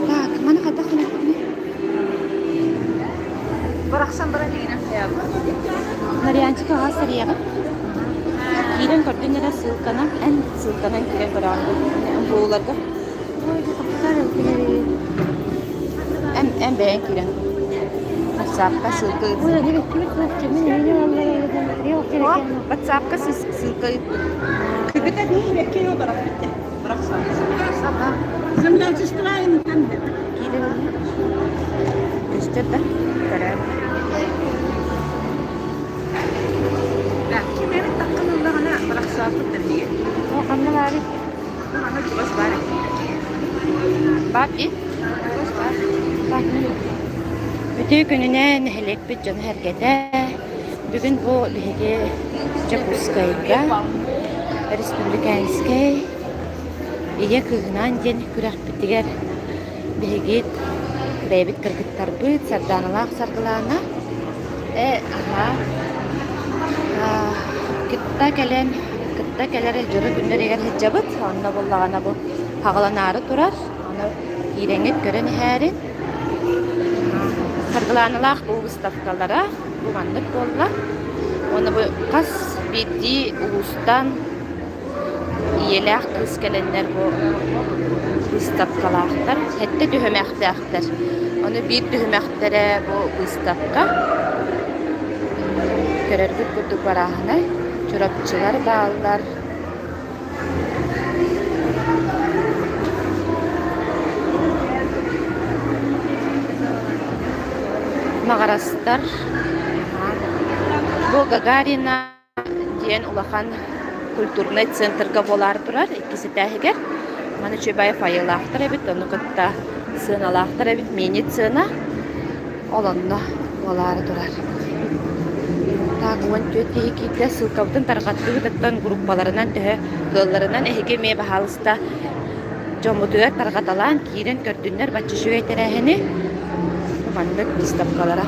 Так, маны хайдах гынабытый? Барахсан баран иҥинэн хайаабыт. Нарьянчик аҕа сэрийэҕин. Киирэн көрдүн эрэ ссылканан, эн ссылканан киирэн көрөҕүн МГУ-ларга. Эн эн бэйэҥ киирэн WhatsApp-ка ссылка WhatsApp-ка ссылка ыыттым. Киирэн көстөр да көрөөр. Ким эбит таххан ыллаҕына барахсааппыт да биһиги. О, ханна баарый? Аны чугас баар Баар и? Чугас баар. Үтүө күнүнэн нэһилиэкпит дьоно-сэргэтэ. Бүгүн бу биһиги Дьокуускайга республиканскай Ийэ кыыһынаан диэн күрэхпитигэр биһиги бэйэбит кыргыттарбыт Сардааналаах Саргылаана э аһаа кытта кэлэн кытта кэлэр дьоро күннэригэр сылдьабыт. Онно буоллаҕына бу хаҕыланаары турар. Ону киирэҥҥит көрөн иһээрин. Саргылааналаах бу выставкалара бу маннык буолла. Уонна бу хас биирдии улуустан ийэлээх кыыс кэлэннэр бу выставкалаахтар, сэттэ түһүмэхтээхтэр. Ону биир түһүмэхтэрэ бу выставка. Көрөргүт курдук барааһынай. Чурапчылар бааллар. Маҕарастар. Бу Гагарина диэн улахан культурнай центрга буолаары турар иккис этээһигэр. Маны Чебаев айылаахтар эбит, ону кытта сыаналаахтар эбит, мини-сцена. Ол онно буолаары турар. Так, 14 киһи киирдэ, ссылкабытын тарҕаттыбыт, оттон группаларынан төһө кыалларынан эһиги эмиэ баһаалыста дьоммутугар тарҕаталаан киирэн көрдүннэр бачча үчүгэй тэрээһини. Маннык выставкалара.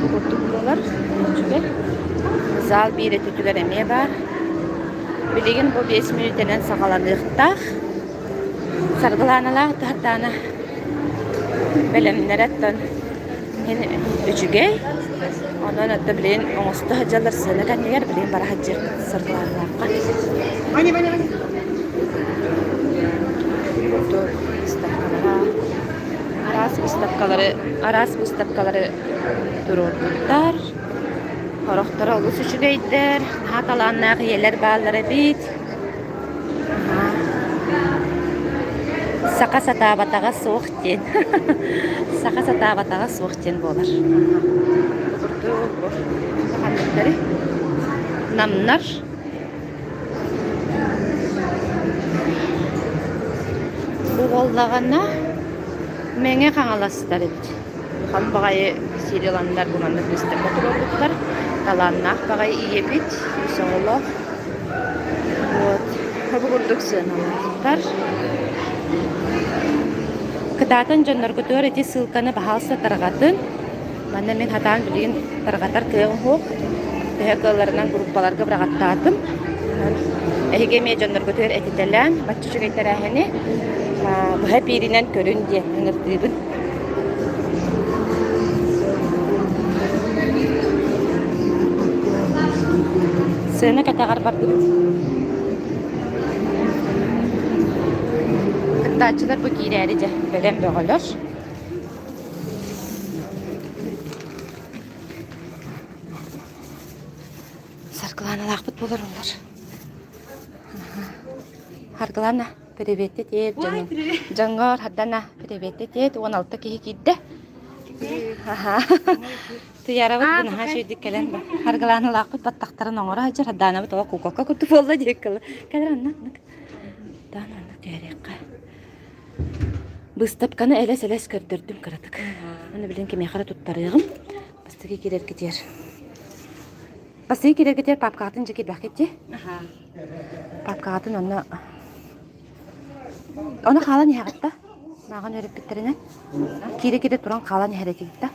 Бу курдук буолар. Үчүгэй. Зал биир өттүгэр эмиэ баар. Билигин бу 5 мүнүүтэнэн саҕаланыахтаах. Саргылааналаах Таһардаана бэлэмнэрэ оттон иһин үчүгэй. Онон оттон билигин оҥосто сылдьаллар сыана кэннигэр билигин бара сылдьыахпыт Саргылааналаахха. Курдук выставкалара араас выставкалары араас выставкалары туруорбуттар. Сорохторо олус үчүгэйдэр, наһаа талааннаах ийэлэр бааллар эбит. Саха сатаабатаҕа суох диэн. Саха сатаабатаҕа суох диэн буолар. Курдук ханныктары намнар Бу буоллаҕына Мэҥэ Хаҥаластар эбит. Улахан баҕайы серияланнар бу маннык выставка туруорбуттар. Талааннаах баҕайы ийэбит, үс оҕолоох. Вот. Бу курдук сыаналаахтар. Кытаатан дьонноргутугар ити ссылканы баһаалыста тарҕатын. Манна мин хатаан билигин тарҕатар кыаҕым суох. Төһө кыалларынан группаларга быраҕаттаатым. Эһиги эмиэ дьонноргутугар этитэлээн, бачча үчүгэй тэрээһини быһа эпииринэн көрүн диэн ыҥырдыыбын. Сыана кэтэҕэр бардыбыт. Кыттааччылар бу киирээри дьэ бэлэм бөҕөлөр. Саргылааналаахпыт буолар олор. Саргылаана, приветти дьоҥҥор. Дьоҥҥор Хардана, приветти 16 киһи киирдэ. Туйаарабыт бу наһаа үчүгэйдик кэлэн Саргылааналаахпыт баттахтарын оҥоро сылдьар Хардаанабыт оҕо кууколка курдук буолла диэккэ кэлэр онно Даан онно түһэриэххэ Быыстапканы элэс-элэс көрдөрдүм кыратык. Аны билин кимиэхэ эрэ туттарыаҕым. Бастакы киирэргитигэр. Бастакы киирэргитигэр папкаҕытын дьэ киирбэххит дии. Папкаҕытын онно Ону хаалан иһэҕит да? Мааҕын үөрэппиттэринэн киирэ-киирэ туран хаалан иһэр этигит да?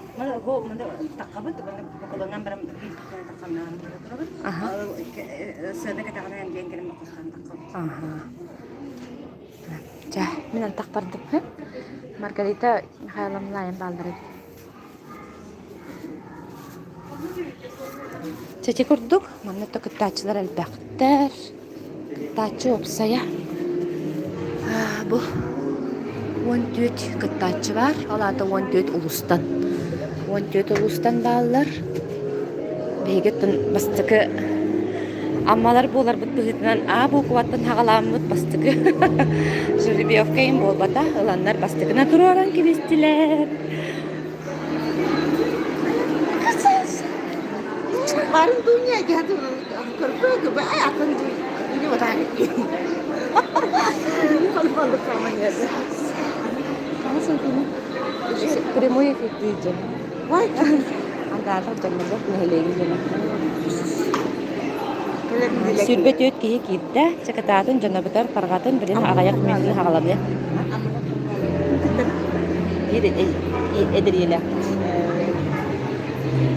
Аха. Аха. Чэ, мин антах бардым. Маргарита Михайловна айан бааллар эбит. Чэчи курдук, манна да кыттааччылар элбэхтэр. Кыттааччы уопсайа бу 14 кыттааччы баар. Ол аата 14 улуустан. 14 улуустан бааллар. Биһиги оттон бастакы Аммалар буоларбыт быһыытынан А буукубаттан хаҕалааммыт бастакы жеребьевка иһин буолбата. Ыланнар бастакынан туруоран кэбистилэр. Прямой эфир дьон. Андаатар дьоннорго нэһилиэгин дьоно. 24 киһи киирдэ. Чакытаатын дьонобутар тарҕатын билин аҕыйах мүнүүтүн хаҕаланыа. Биир эдэр ийэлээхпит.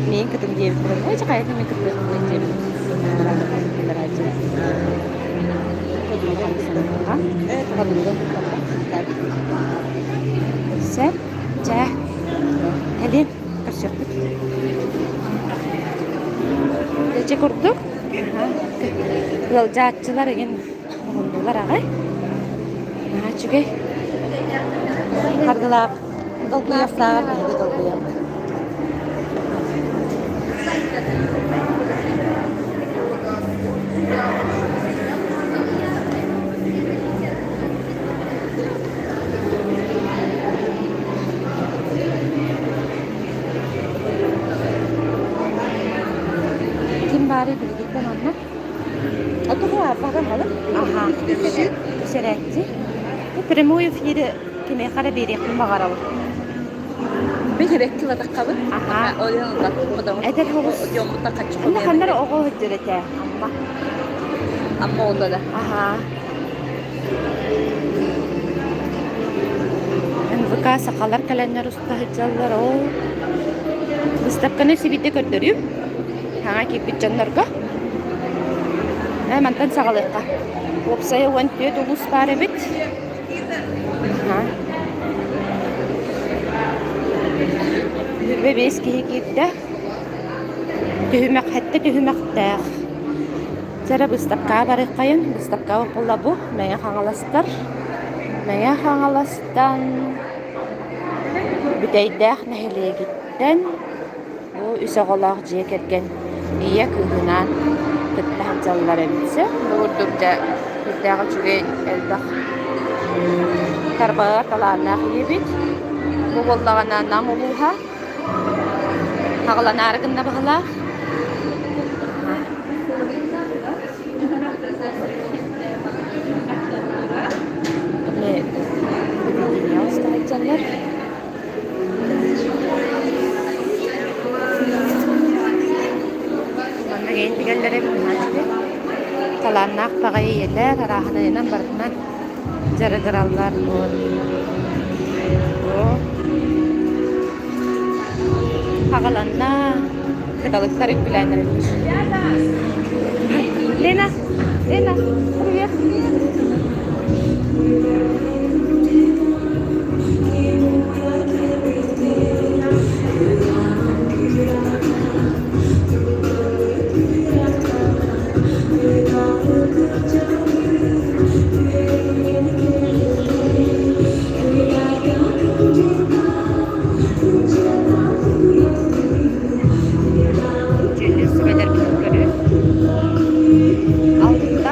Миин кытын диэбит туран, ой, хайатын мин кыттыахпын диэбит. Сөп, чэ, кэлин көрсүөхпүт. Дьэ курдук, ыалдьааччылар игин Уһуннулар аҕай. Наһаа үчүгэй. Харгылаах долгуйахтааҕар биһиги долгуйабыт. Ким баарый билигиттэн манна? Аха, үсэрээччи. Прямой эфири кимиэхэ эрэ биэриэхпин баҕарабын. Аха. Эдэр оҕус. Онно ханна эрэ оҕо сылдьар этэ. Амма. Аха. НВК сахалар кэлэннэр уста сылдьаллар. Ол выставканы сибиирдэ көрдөрүүм. Хаҥа киирбит дьоннорго. Мантан саҕалыахха. Уопсайа 14 улуус баар эбит. 25 киһи киирдэ. Түһүмэх, сэттэ түһүмэхтээх. Чэрэ быыстапкаҕа барыаххайын. Быыстапкаҕа буолла бу Мэҥэ Хаҥаластар. Мэҥэ Хаҥаластан Бүтэйдээх нэһилиэгиттэн Бу үс оҕолоох дьиэ кэргэн ийэ кыыһынаан кытта сылдьаллар эбит сөп. Бу курдук дьэ сүрдээх үчүгэй элбэх тарбаҕар талааннаах ийэбит. Бу буоллаҕына Нам улууһа хаҕаланаары гынна быһыылаах. Сылдьаллар. Манна кэлин тигэллэрэ талааннаах баҕайы ийэлэр арааһынайынан барытынан дьарыгыраллар вот хаҕаланна кыталыктар үҥкүүлээн эрэллэр Лена Лена привет Дьүүллүүр сүбэлэрбитин көрүү. Алта.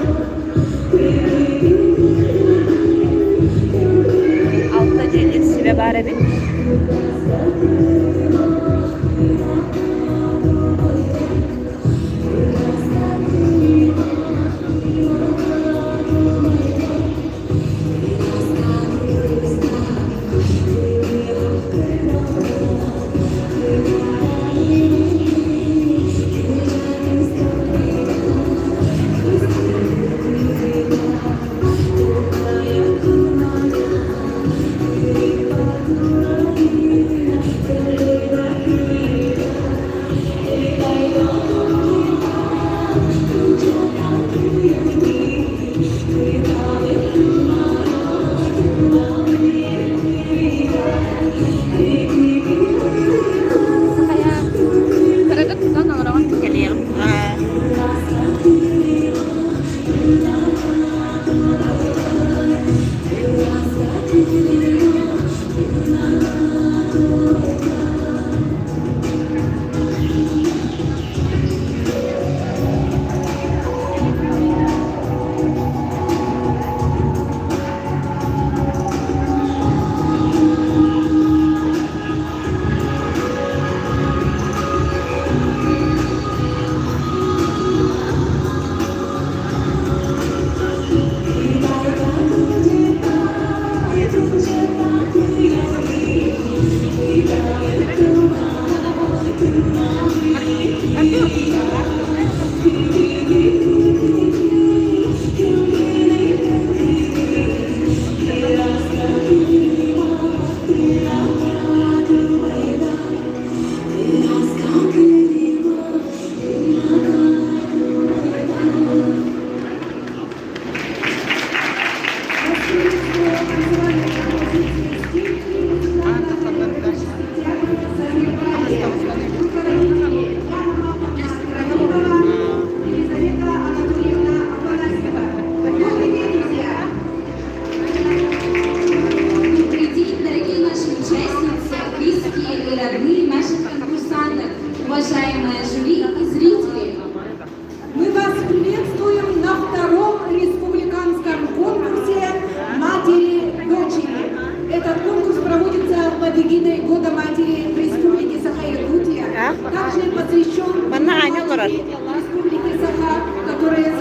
бар. Республики Саха, которая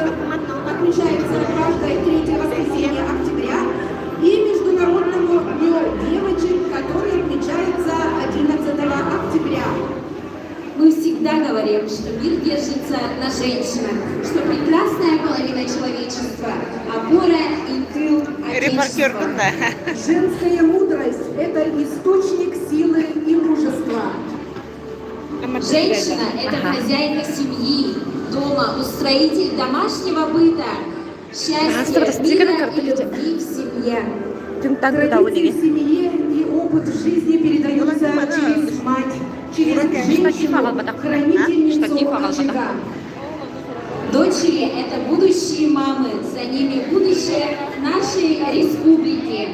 отмечается каждое третье воскресенье октября, и Международному дню девочек, который отмечается 11 октября. Мы всегда говорим, что мир держится на женщинах, что прекрасная половина человечества – опора и тыл Репортер Отечества. кында. Женская мудрость – это источник силы и мужества. Женщина – это хозяйка семьи, дома, устроитель домашнего быта, счастья, мира и любви в семье. Традиции в семье и опыт жизни передаются через мать, через женщину, хранительницу очага. Дочери – это будущие мамы, за ними будущее нашей республики.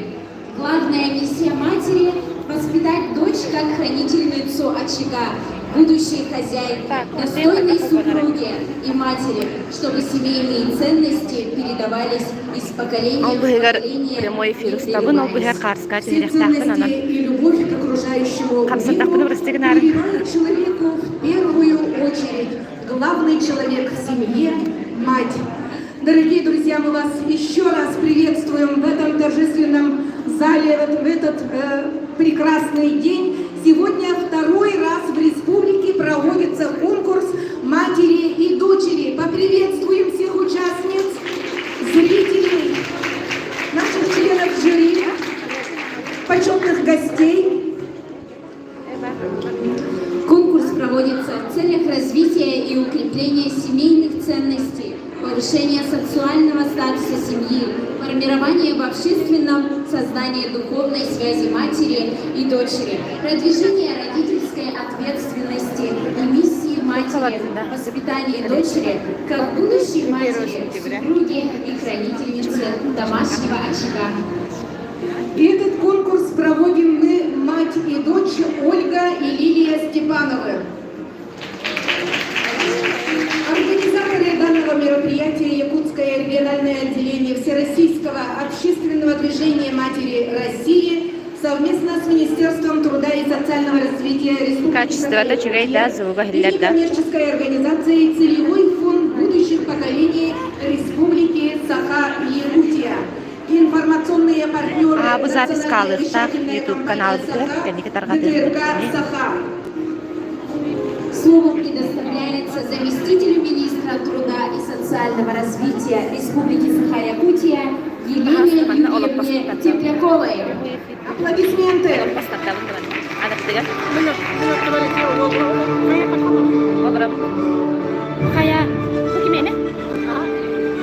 Главная миссия матери – воспитать дочь как хранительницу очага, будущей хозяйки, достойной супруги и матери, чтобы семейные ценности передавались из поколения Ол в быһыгар поколение прямой эфир и устабын, ол быһыгар прерывались. хаарска Все түһэриэхтээхпин онон. ценности и любовь к окружающему Хамсаттахпын миру бырастыгынаары. прививают человеку в первую очередь. Главный человек в семье – мать. Дорогие друзья, мы вас еще раз приветствуем в этом торжественном зале, в этот прекрасный день. Сегодня второй раз в республике проводится конкурс матери и дочери. Поприветствуем всех участниц, зрителей, наших членов жюри, почетных гостей. Конкурс проводится в целях развития и укрепления семейных ценностей, повышения социального статуса семьи, формирования в общественном сознании духовной связи матери и дочери, продвижения родительской ответственности и миссии матери, воспитания дочери как будущей матери, супруги и хранительницы домашнего очага. И этот конкурс проводим мы, мать и дочь Ольга и Лилия Степановы. Организаторы данного мероприятия Якутское региональное отделение Всероссийского общественного движения Матери России совместно с Министерством труда и социального развития Республики Качество үчүгэй да, звуга и иһиллэр да. некоммерческой организацией «Целевой фонд будущих поколений Республики Саха-Якутия». Информационные партнеры А, бу запись национальная хаалыахтаах вещательная YouTube компания каналбытыгар «Саха», кэнники тарҕатыахпыт ГТРК эмиэ. «Саха». Слово предоставляется заместителю министра труда и социального развития Республики Саха-Якутия Елене Манна олоппос Юрьевне тардабын. Тепляковой. Аплодисменты! Олоппос тардабын манна. Анаттыгар. Олоробун. Хайа, бу кимиэнэ?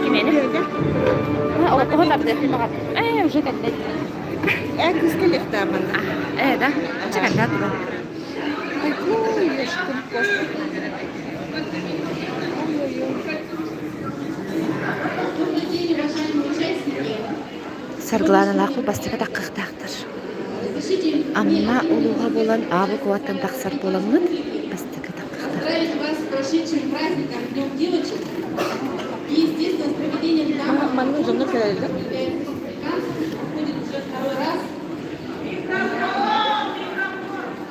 Кимиэнэ? Олоппоһун тардыахпын баҕар. Ээ, уже кэллэ. Э, кыыс кэлиэхтээх манна. Ээ, да. Чэ кэллэ тура. Ой, ешкин кот. Ой-ой-ой. Добрый день, уважаемые участники. Саргылааналаах бастакы таххыахтаахтар. Разрешите Амма улууһа буолан Аабы куораттан тахсар буоламмыт бастакы таххыахтаахтар. Поздравить вас с прошедшим праздником Днем девочек и, естественно, с проведением данного Манна дьоннор кэлэллэр. является республиканским, проходит уже второй раз.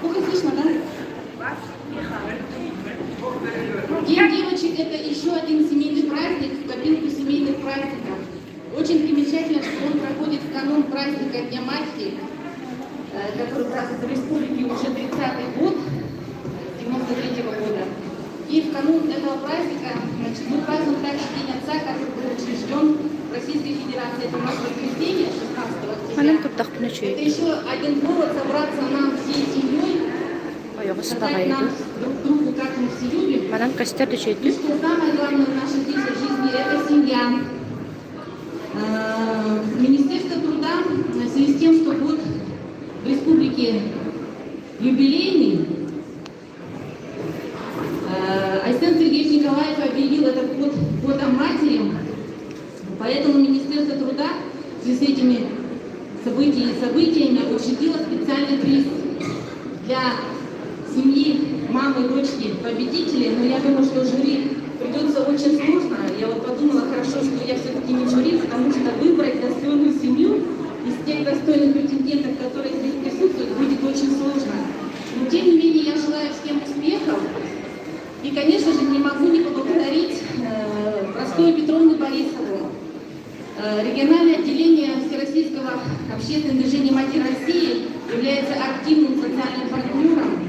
Плохо слышно, да? День девочек – это еще один семейный праздник в копилку семейных праздников. Очень примечательно, что он проходит в канун праздника Дня Матери, который празднуется в республике уже 30-й год, с 93 года. И в канун этого праздника, значит, мы празднуем также День Отца, который был учрежден в Российской Федерации. Это у нас воскресенье, 16 октября. Манан турдахпына Это үчүгэй. еще один повод собраться нам всей семьей, Ойоҕос сказать нам баҕайы. друг другу, как мы все любим. Манан көстөр И үчүгэй. что самое главное в нашей здесь жизни – это семья. Министерство труда в связи с тем, что год в республике юбилейный, Айсен Сергеевич Николаев объявил этот год годом матери, поэтому Министерство труда в связи с этими событиями учредило специальный приз для семьи мамы и дочки победителей, но я думаю, что жюри придется очень сложно. Я вот подумала, хорошо, что я все-таки не жюри, потому что выбрать достойную семью из тех достойных претендентов, которые здесь присутствуют, будет очень сложно. Но тем не менее, я желаю всем успехов. И, конечно же, не могу не поблагодарить Прасковью Петровну Борисову. Региональное отделение Всероссийского общественного движения «Матери России» является активным социальным партнером,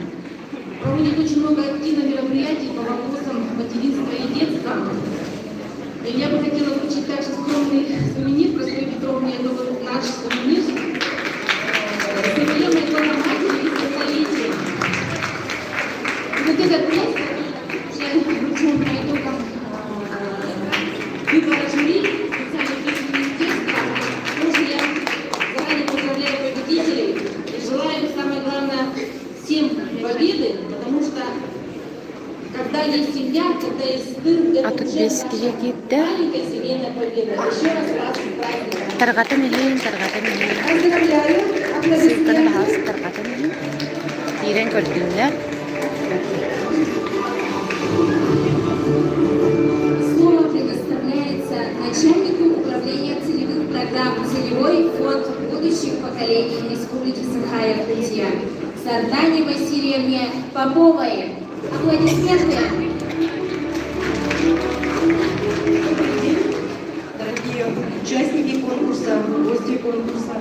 проводит очень много активных мероприятий по вопросам материнства и детства. И я бы хотела вручить также скромный сувенир Прасковье Петровне, это вот наш сувенир с эмблемой Дома матери и столетия. И вот этот приз уже вручен по итогам выбора жюри, специальный приз министерства. Тоже я заранее поздравляю победителей и желаю, самое главное, всем победы, потому что когда есть семья, когда есть тыл, это А тут уже без наша киһи маленькая семейная победа. Еще раз вас с праздником! Тарҕатан иһин, тарҕатан иһин. Поздравляю! Ссылканы Аплодисменты! баһаас тарҕатан иһин. Киирэн көрдүннэр. Слово предоставляется начальнику управления целевых программ Целевой фонд будущих поколений Республики Саха-Якутия Сардане Васильевне Поповой. Аплодисменты! Добрый день, дорогие участники конкурса, гости конкурса.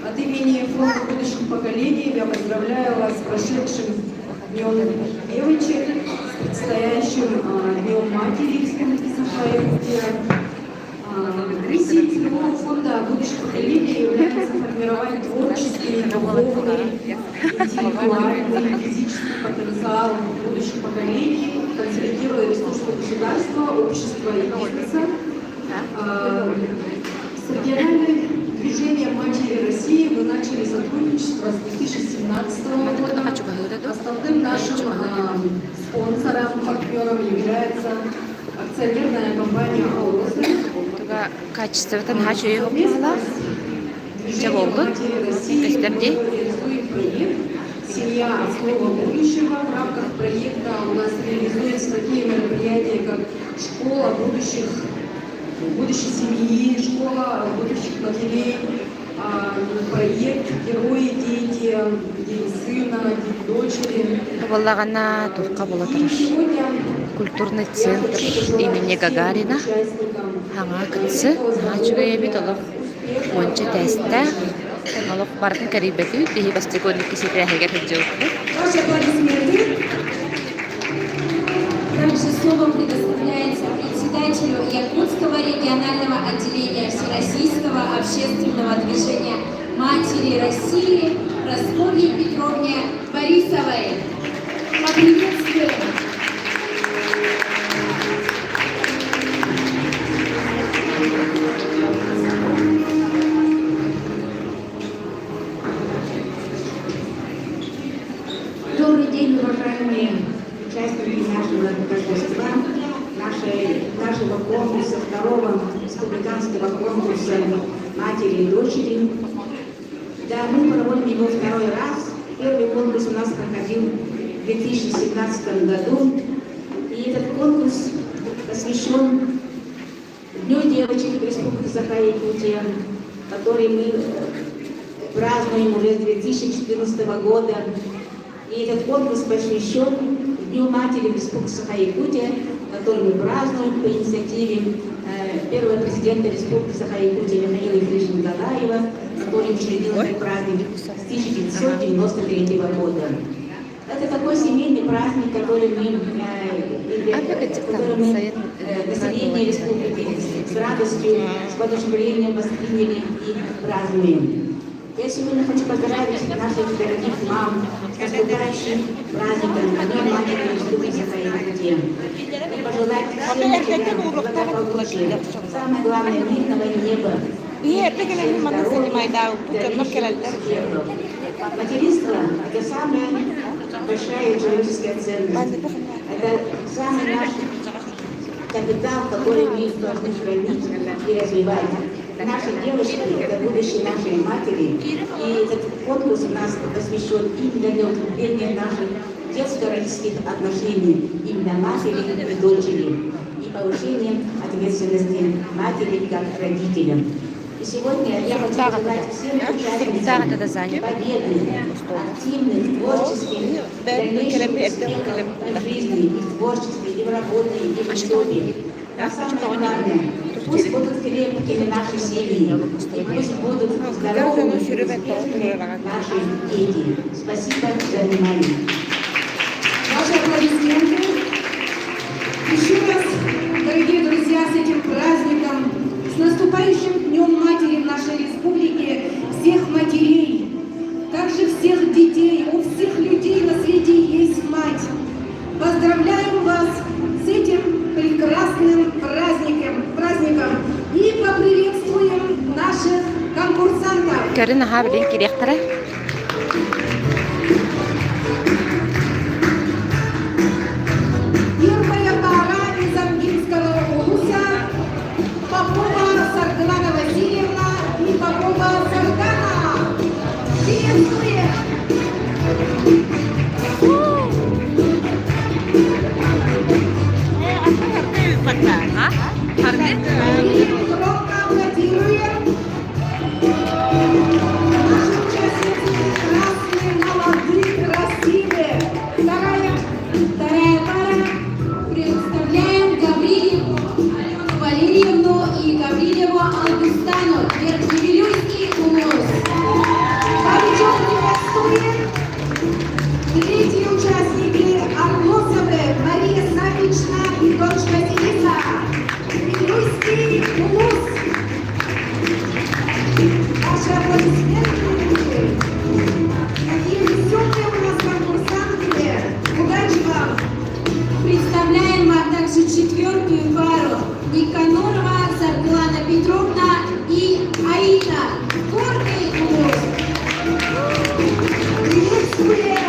От имени Фонда будущих поколений я поздравляю вас с прошедшим Днем девочек, с предстоящим Днем матери Республики Саха-Якутия. Миссией Целевого фонда будущих поколений является формировать творческий, духовный, интеллектуальный, физический потенциал будущих поколений, консолидируя ресурсы государства, общества и бизнеса. С региональным движением Матери России мы начали сотрудничество с 2017 года. Основным нашим спонсором, партнером является акционерная компания «АЛРОСА». Туга качествотын хачы Совместно буолла. с движением болду. Матери России мы Көстөр дии. реализуем проект «Семья. Основа будущего». В рамках проекта у нас реализуются такие мероприятия, как школа будущей семьи, школа будущих матерей, проект «Герои дети», День сына, День дочери. Буоллаҕына туохха буола И турар. сегодня Культурный я центр хочу пожелать имени всем Гагарина. участникам Хаҥа кытсы. Наһаа эбит олох уонча этээстээх. Олох барытын кэрийбэтибит. Биһи бастакы 12 этээһигэр сылдьыбыппыт. Ваши аплодисменты. Также слово предоставляется председателю Якутского регионального отделения Всероссийского общественного движения «Матери России» Прасковье Петровне Борисовой. Поприветствуем. Добрый день, уважаемые участники нашего торжества, нашего конкурса, второго республиканского конкурса «Матери и дочери». Да, мы проводим его второй раз. Первый конкурс у нас проходил в 2017 году. И этот конкурс посвящен Дню девочек Республики Саха-Якутия, который мы празднуем уже с 2014 года. И этот конкурс посвящен Дню матери Республики Саха-Якутия, который мы празднуем по инициативе первого президента Республики Саха-Якутия Михаила Ефимовича Николаева, который учредил этот праздник с 1993 года. Это такой семейный праздник, который мы, население республики, с радостью, с воодушевлением восприняли и празднуем. Я сегодня хочу поздравить наших дорогих мам с наступающим праздником Днем Матери Республики Саха-Якутия. И пожелать всем матерям благополучия, самое главное, мирного неба. Ийэ, дьоннор кэлэллэр. Материнство – это самая большая человеческая ценность. Это самый наш капитал, который мы должны хранить и развивать. Наши девочки – это будущее нашей матери. И этот конкурс у нас посвящен именно для укрепления наших детско-родительских отношений, именно матери и дочери, и повышения ответственности матери как родителя. И сегодня я хочу пожелать всем участницам победы, активных, творческих, дальнейших успехов в жизни, и в творчестве, и в работе, и в учебе. А самое главное, пусть будут крепкими наши семьи, и пусть будут здоровыми и успешными наши дети. Спасибо за внимание. Ваши аплодисменты. Еще раз, дорогие друзья, с этим праздником, с наступающим Днем Матери в нашей республике, всех матерей, также всех детей, у всех людей на свете есть мать. Поздравляем вас с этим прекрасным праздником и поприветствуем наших конкурсантов. Көрүн аһаа билин кириэхтэрэ. Первая пара из Амгинского улуса Попова Саргылана Васильевна и Попова Сардана. Приветствуем! А? Харды? Громко аплодируем. Наши участницы прекрасные, молодые, красивые. Вторая пара. Представляем Гаврилеву Алену Валерьевну и Гаврилеву Алгустану. Верхневилюйский улус. Горячо приветствуем. Третьи участники Орлосовы Мария Савична и дочь Василиса. Вилюйский улус. Ваши аплодисменты. Какие веселые у нас конкурсанты. Удачи вам. Представляем а также четвертую пару. Никанорова Сарглана Петровна и Аина. Горный улус. Приветствуем.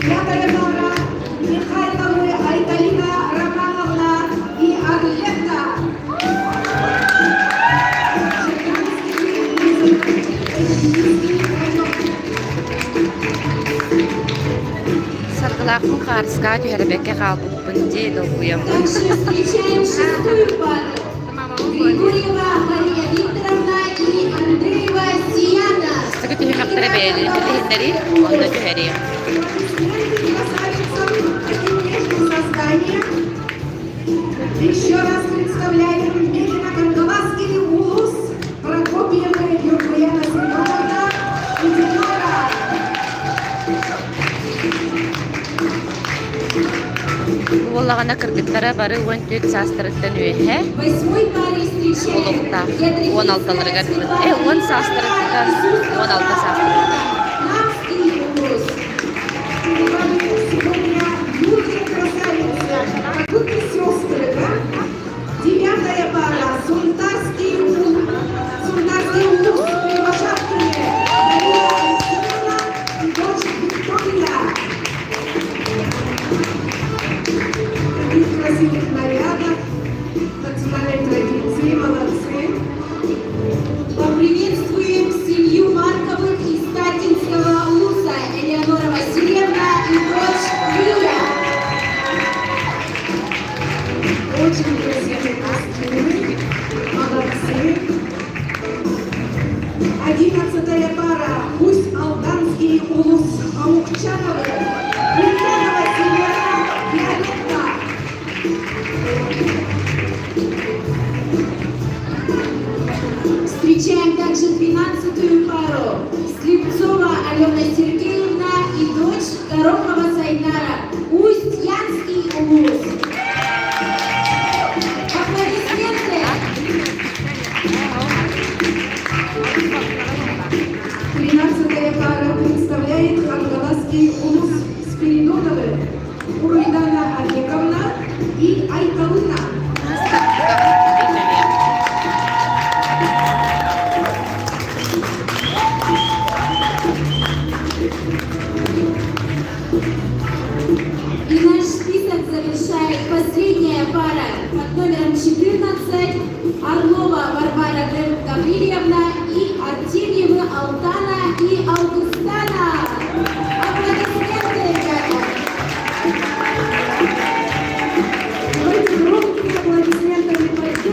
Пятая пара Михайловы Айталина Романовна и Арлетта. Черкасский район. Саргылаахпын хаарыскаҕа түһэрбэккэ хаалбыппын дии долгуйаммын. Также встречаем шестую пару. Григорьева Мария Викторовна и Андреева Сияна. Сыгы түһүмэхтэрэ бэйэлэрин билиһиннэри, онно түһэриэм. Аплодисменты красавицам, таким нежным созданиям. Еще раз представляем Мегино-Кангаласский улус Прокопьева Юргуяна Семеновна и Динара. Буоллаҕына кыргыттара бары 14 саастарыттан үөһэ Восьмой парой встречаем олохтоох 16-ларыгар 10 саастарыттан 16 саастарыттан. Намский улус. Сегодня юные красавицы, как будто сестры, да? Девятая пара, Сунтарский улус Кривошапкины, Мария Алексеевна и дочь Виктория. В таких красивых нарядах, национальной традиции, молодцы. Поприветствуем семью Марковых из Таттинского улуса Элеонора Васильевна и дочь Лия. Очень красивые костюмы. Молодцы. 11-я пара. Усть-Алданский улус Амукчановы. Ульяна Васильевна и Аленка. Встречаем также 12-ю пару. Слепцова Алена Сергеевна и дочь Горохова Сайнара. Усть-Янский улус. Аплодисменты! 13-я пара представляет Хангаласский улус Спиридоновы. Уруйдана Олеговна и Айталына. Билмэм. И наш список завершает последняя пара под номером 14 Орлова Варвара Гаврильевна и Артемьевы Алтана и Алгустана. Аплодисменты, ребята! Давайте громкими аплодисментами поддержим.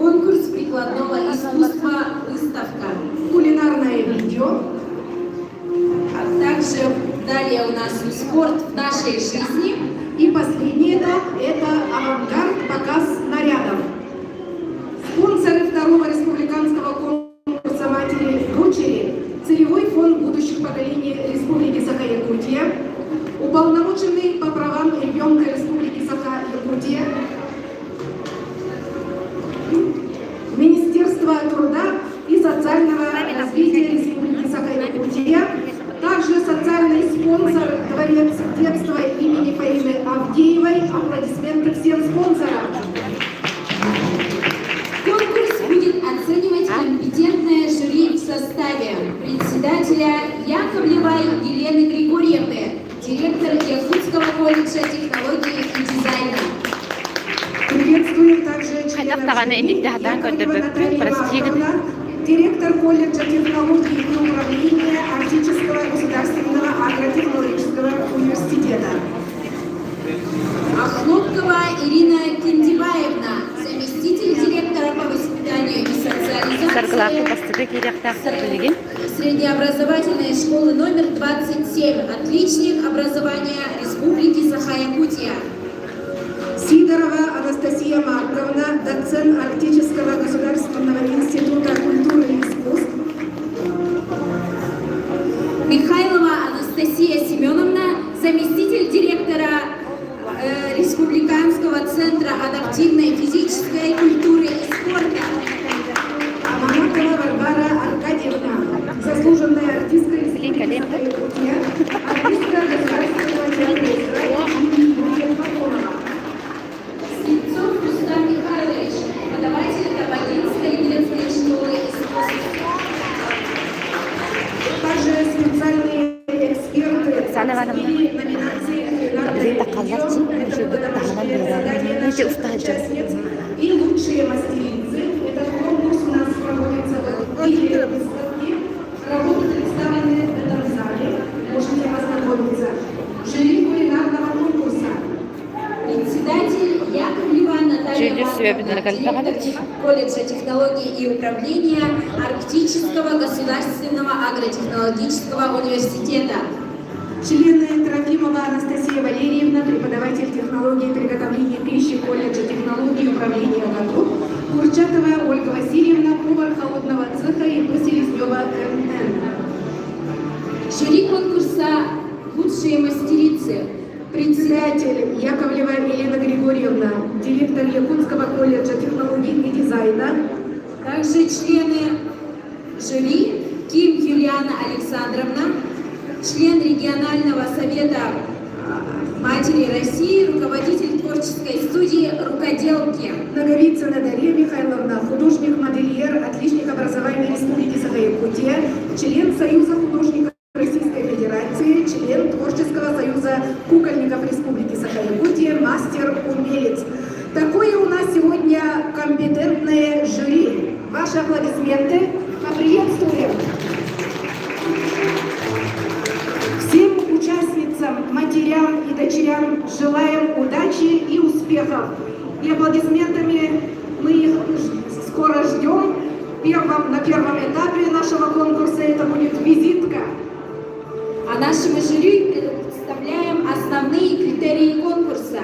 Конкурс прикладного искусства «Выставка». Кулинарное видео. А также далее у нас спорт в нашей жизни. И последний этап – это авангард показ нарядов. Спонсоры второго республиканского конкурса «Матери и дочери» Целевой фонд будущих поколений Республики Саха-Якутия, уполномоченный по правам ребенка Республики Саха-Якутия, Министерство труда и социального развития Республики Саха-Якутия, также социальный спонсор Дворец детства имени Фаины Авдеевой. Аплодисменты всем спонсорам. Конкурс будет оценивать компетентное жюри в составе председателя Яковлевой Елены Григорьевны, директор Якутского колледжа технологии и дизайна. Приветствуем также Хайдах членов даҕаны жюри инникте хатаан Яковлева көрдөрбөппүн, Наталья прости гын. Марковна, директор колледжа технологий и управления Арктического государственного агротехнологического университета. Охлопкова Ирина Кендибаевна, заместитель директора по воспитанию и Саргылаахпыт социализации бастакы киириэхтээхтэр билигин. Среднеобразовательной школы номер 27, отличник образования Республики Саха-Якутия. Сидорова Анастасия Марковна, доцент Арктического государственного института культуры и искусств. Михайлова Анастасия Семеновна, заместитель директора Республиканского центра адаптивной физической культуры и спорта. Аманатова Варвара Аркадьевна, заслуженная артистка Республики Калин. Саха-Якутия, артистка Государственного театра эстрады имени Юрия Платонова. Слепцов Рустам Михайлович, преподаватель Табагинской детской школы искусств. Также специальные эксперты Оксана Ивановна. оценили номинации кулинарное Билигин такаллар видео. Это үчүгэй таһынан домашнее задание биэрэр. Ити наших устаһыдьа. участниц. И лучшие мастерицы. Этот конкурс у нас проводится в виде выставки. Работы представлены в этом зале. Можете ознакомиться. Жюри кулинарного конкурса. Председатель Яковлева Наталья Дьүүллүүр сүбэ Марковна, кэлбэҕэ директор колледжа технологий и управления Арктического государственного агротехнологического университета. Члены Трофимова Анастасия Валерьевна, преподаватель технологии приготовления пищи колледжа технологий и управления ГАТУ, Курчатова Ольга Васильевна, повар холодного цеха и Селезнева МН. Жюри конкурса «Лучшие мастерицы». Председатель Яковлева Елена Григорьевна, директор Якутского колледжа технологий и дизайна. Также члены жюри Ким Юлиана Александровна, член регионального совета Матери России, руководитель творческой студии «Рукоделки». Наговицына Дарья Михайловна, художник-модельер, отличник образования Республики Саха-Якутия, член Союза художников Российской Федерации, член Творческого союза кукольников Республики Саха-Якутия, мастер-умелец. Такое у нас сегодня компетентное жюри. Ваши аплодисменты. Поприветствуем. Всем участницам, матерям и дочерям желаем удачи и успехов. И аплодисментами мы их скоро ждем. На первом этапе нашего конкурса это будет визитка. А нашему жюри представляем основные критерии конкурса.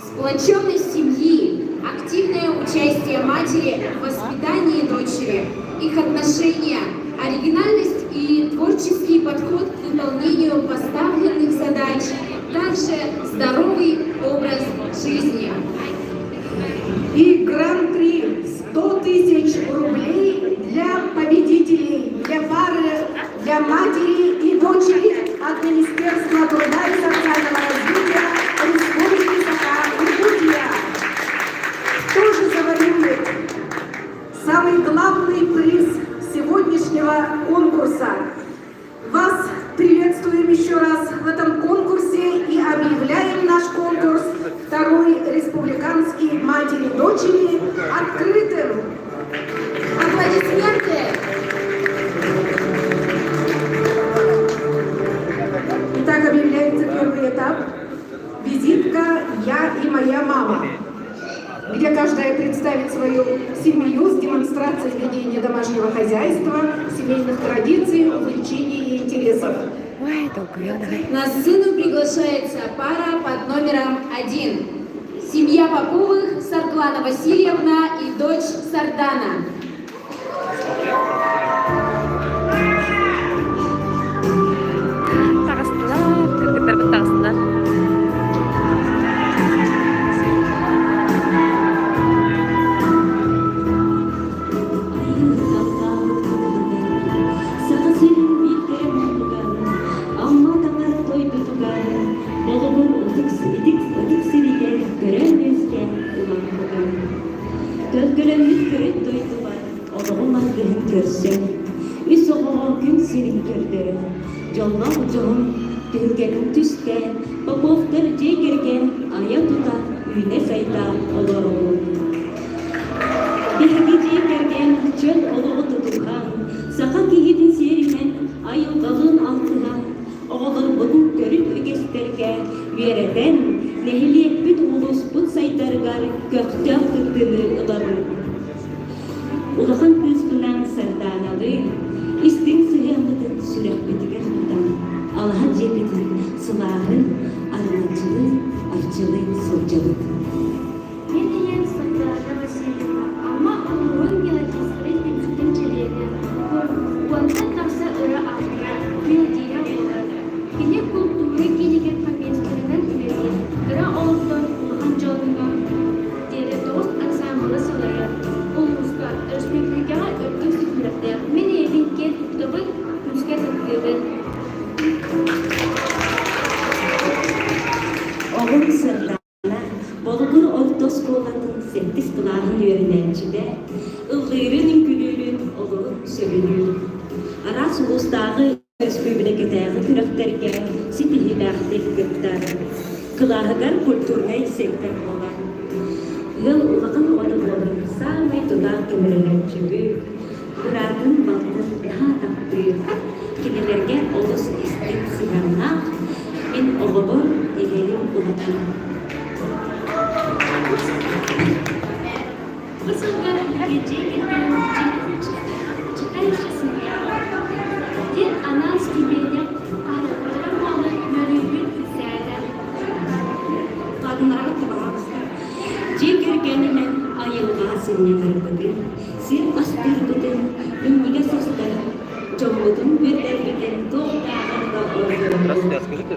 Сплоченность семьи, активное участие матери в воспитании дочери, их отношения, оригинальность и творческий подход к выполнению поставленных задач, также здоровый образ жизни. И гран-при 100 тысяч рублей для победителей, для пары, для матери и дочери от Министерства труда и социального развития Республики Саха-Якутия. Кто же завоюет самый главный приз сегодняшнего конкурса? Вас приветствуем еще раз в этом конкурсе и объявляем наш конкурс второй республиканский матери-дочери открытым. Аплодисменты! Итак, объявляется первый этап. Визитка «Я и моя мама», где каждая представит свою семью. демонстрация ведения домашнего хозяйства, семейных традиций, увлечений и интересов. Ой, долгуйан аҕай. На сцену приглашается пара под номером 1. Семья Поповых, Сардлана Васильевна и дочь Сардана. Таҕыстылар, кыргыттарбыт таҕыстылар. Саха сирин биир кэрэ муннугар, Амма таҥара дойдутугар, Болугур ытык ытык сиригэр көрөн үөскээн улааппытым. Төлкөлөммүт төрүт дойдубар олоҕум аргыһын көрсөн, үс оҕоҕо күн сирин көрдөрөн, дьоллоох дьоһун түһүлгэтин түстээн, Поповтар дьиэ кэргэн айа-тута үүнэ-сайда олоробут. Биһиги дьиэ кэргэн чөл олоҕу тутуһан, саха киһитин сиэринэн айылҕалыын алтыһан, оҕолорбутун төрүт үгэстэргэ үөрэтэн, нэһилиэкпит, улууспут сайдарыгар көхтөөх кыттыыны ылабыт. Улахан кыыспынаан Сардааналыын истиҥ сыһыаммытын сүрэхпитигэр тутан, алаһа дьиэбитин сылааһын араҥаччылыы, арчылыы сылдьабыт. Мин ийэм Сардаана Васильевна Амма улууһун мелодистарын түмсүүтүн чилиэнэ, уонтан тахса ырыа автора, мелодия буолар. Кини култуура киинигэр профессорынан үлэлиир, кыра оҕоттон улахан дьоҥҥо диэри 9 ансаамбылы салайар. Улууска, өрөспүүбүлүкэҕэ үрдүк ситимнээх. Мин ийэбин киэн туттабын, күүскэ таптыыбын. Оҕом Сардаана Болугур орто оскуолатын сэттис кылааһын үөрэнээччитэ, ыллыырын-үҥкүүлүүрүн олуһун сөбүлүүр. Араас улуустааҕы өрөспүүбүлүкэтээҕи күрэхтэргэ ситиһиилээхтик кыттар. Кылааһыгар культурнай сектор буолар. Ыал улахан оҕото буолан саамай тутаах көмөлөһөөччүбүт, быраатын балтын наһаа таптыыр. Кинилэргэ олус истиҥ сыһыаннаах, мин оҕобор эрэлим улахан. Бу сылга биһиги дьиэ кэргэн читающая семья диэн анаан стипендия хаһыаппытыгар буолан үөрүүбүт үксээтэ. Дьиэ кэргэнинэн айылҕа сынньанарбытын, сир астыырбытын, минньигэс астарын, дьоммутун үөрдэрбитин туох дааҕар да Здравствуйте, ордоробут. а скажите,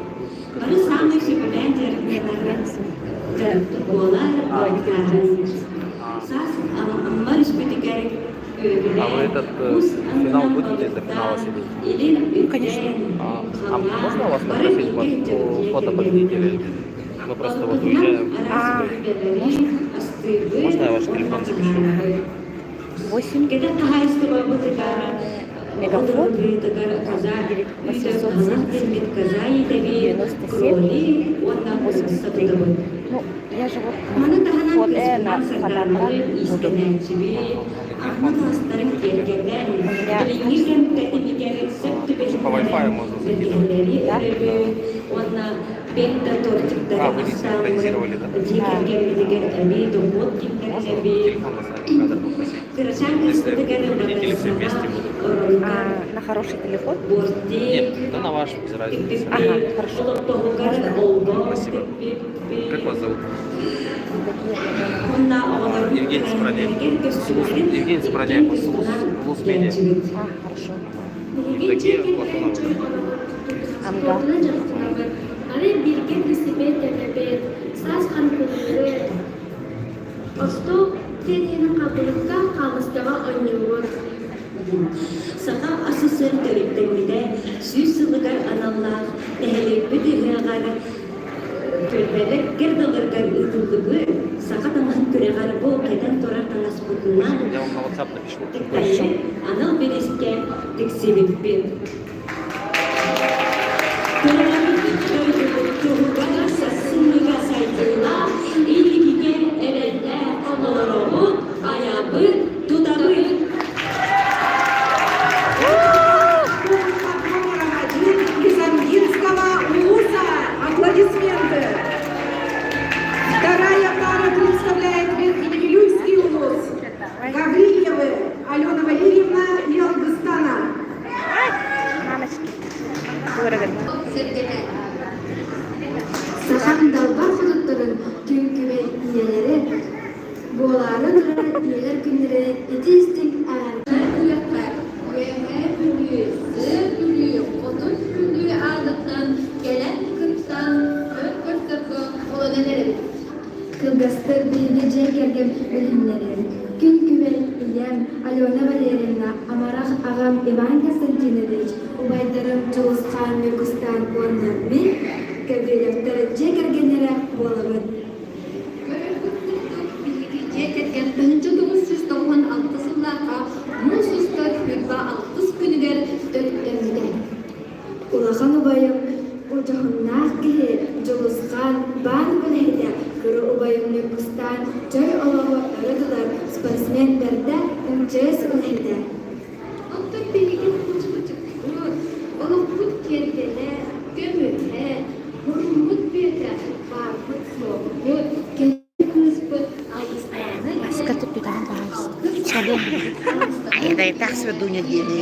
Бары саамай сөбүлээн дьарыктанар дьарык буолар быһаарын. Саас Амма үспүтүгэр а вы үөгүлээн, этот муус финал аннынан будете до финала балыктаан, сидеть? илин Ну, конечно. үктээн, А можно халлаан у вас бары попросить бииргэ вот сылдьабыт дьиэ фото кэргэнинэн. победителей? Мы просто вот Балыкпытынан уезжаем. араас А, бүлүүдэлэри можно? астыыбыт Можно я ваш уонна телефон запишу? хаһаанабыт. 8 Кэтэх хаһаайыстыбабытыгар Мегафон отыргытыгар каза үүтэ хаҥас 870 дэммит каза итэби, 97 кролик уонна куурусса 83. тутабыт. Ну, я же вот Маны таһынан фото, на кыыспынаан фотоаппарат Сардааналыын буду. иистэнээччибит, Ага, на Ахма телефон. таастарын киэргэтэн, У меня билиҥҥи кэм тэтимигэр сөп По түбэһиннэрэн Wi-Fi можно закидывать. бэргэһэлэри Да? өрөбүт уонна пента тортиктары А, вы не астааммыт синхронизировали, да? дьиэ Да. кэргэммитигэр эмиэ дохуот Можно вот киллэринэбит. телефон на сами кадр попросить? Кырачаан Если кыыспытыгар победители все батарсаҕа вместе будут. оронугар А, на хороший телефон? бортик Нет, да на ваш, без разницы. Ага, тикпиппит, хорошо. олоппоһугар Можно? олбох Спасибо. Как тикпиппит. вас зовут? Такие проблемы. Уонна оҕолорбут Евгений Спродяев. төрөөбүттэригэр Сулус, көстүүлэрин Евгений иккиэн Спродяев, Сулус, кыыспынаан Сулус Медиа. иитээччибит. А, хорошо. Биһиги дьиэ Евдокия кэргэн Платонова, чөл да? олоҕу Амга. спордунан дьарыктанабыт, бары бииргэ велосипед тэбэбит, саас хаҥкылыыбыт, остуол тенниһин хабылыкка, хаамыскаҕа оонньуубут. Саха АССР төрүттэммитэ 100 сылыгар аналлаах нэһилиэкпит ыһыаҕар түөлбэлэр кэрдаларыгар ыытыллыбыт саха таҥаһын күрэҕэр бу кэтэн турар таҥаспытынан Я вам на WhatsApp напишу Хорошо. кыттаммыт анал бириискэ тиксибиппит. Төрөөбүт дойдубут туһугар сарсыҥҥыга сайдыылаах, инникигэ эрэллээх олоробут, айабыт, тутабыт. Под номером 1 из Амгинского улуса. Аплодисменты. Вторая пара представляет Верхневилюйский улус. Гаврильевы. Алена Валерьевна и Алгыстана. Мамочки. Сахан далбар хотуттарын түҥкүбэй ийэлэри буолаары турар ийэлэр күннэринэн ити истиҥ Үөрэххэ Үөһээ Бүлүү, Сыа Бүлүү, Хотун Бүлүү аатыттан кэлэн кыттан өр көрсөргө холонон эрэбит. Кылгастык биһиги дьиэ кэргэн үлэһиннэрин, күн күбэй ийэм Алена Валерьевна, амарах аҕам Иван Константинович, убайдарым Дьулусхаан Ньургустаан уонна мин Гаврильевтар дьиэ кэргэннэрэ буолабыт. Көрөргүт курдук, биһиги дьиэ кэргэн 1996 сыллаахха муус устар 26 күнүгэр төрүттэммитэ. Улахан убайым дьоһуннаах киһи Дьулусхаан баан үлэһитэ, кыра убайым Ньургустаан чөл олоҕу өрө тутар спортсмен бэрдэ МЧС үлэһитэ. Оттон биһиги кучкучукпут, олохпут киэргэлэ, көмүһэ, муруммут бүөтэ, баарбыт суохпут, кыыспыт Алгыстаана Маска түппүтэҕин пожалуйста. Ай, да и так сведу неделю.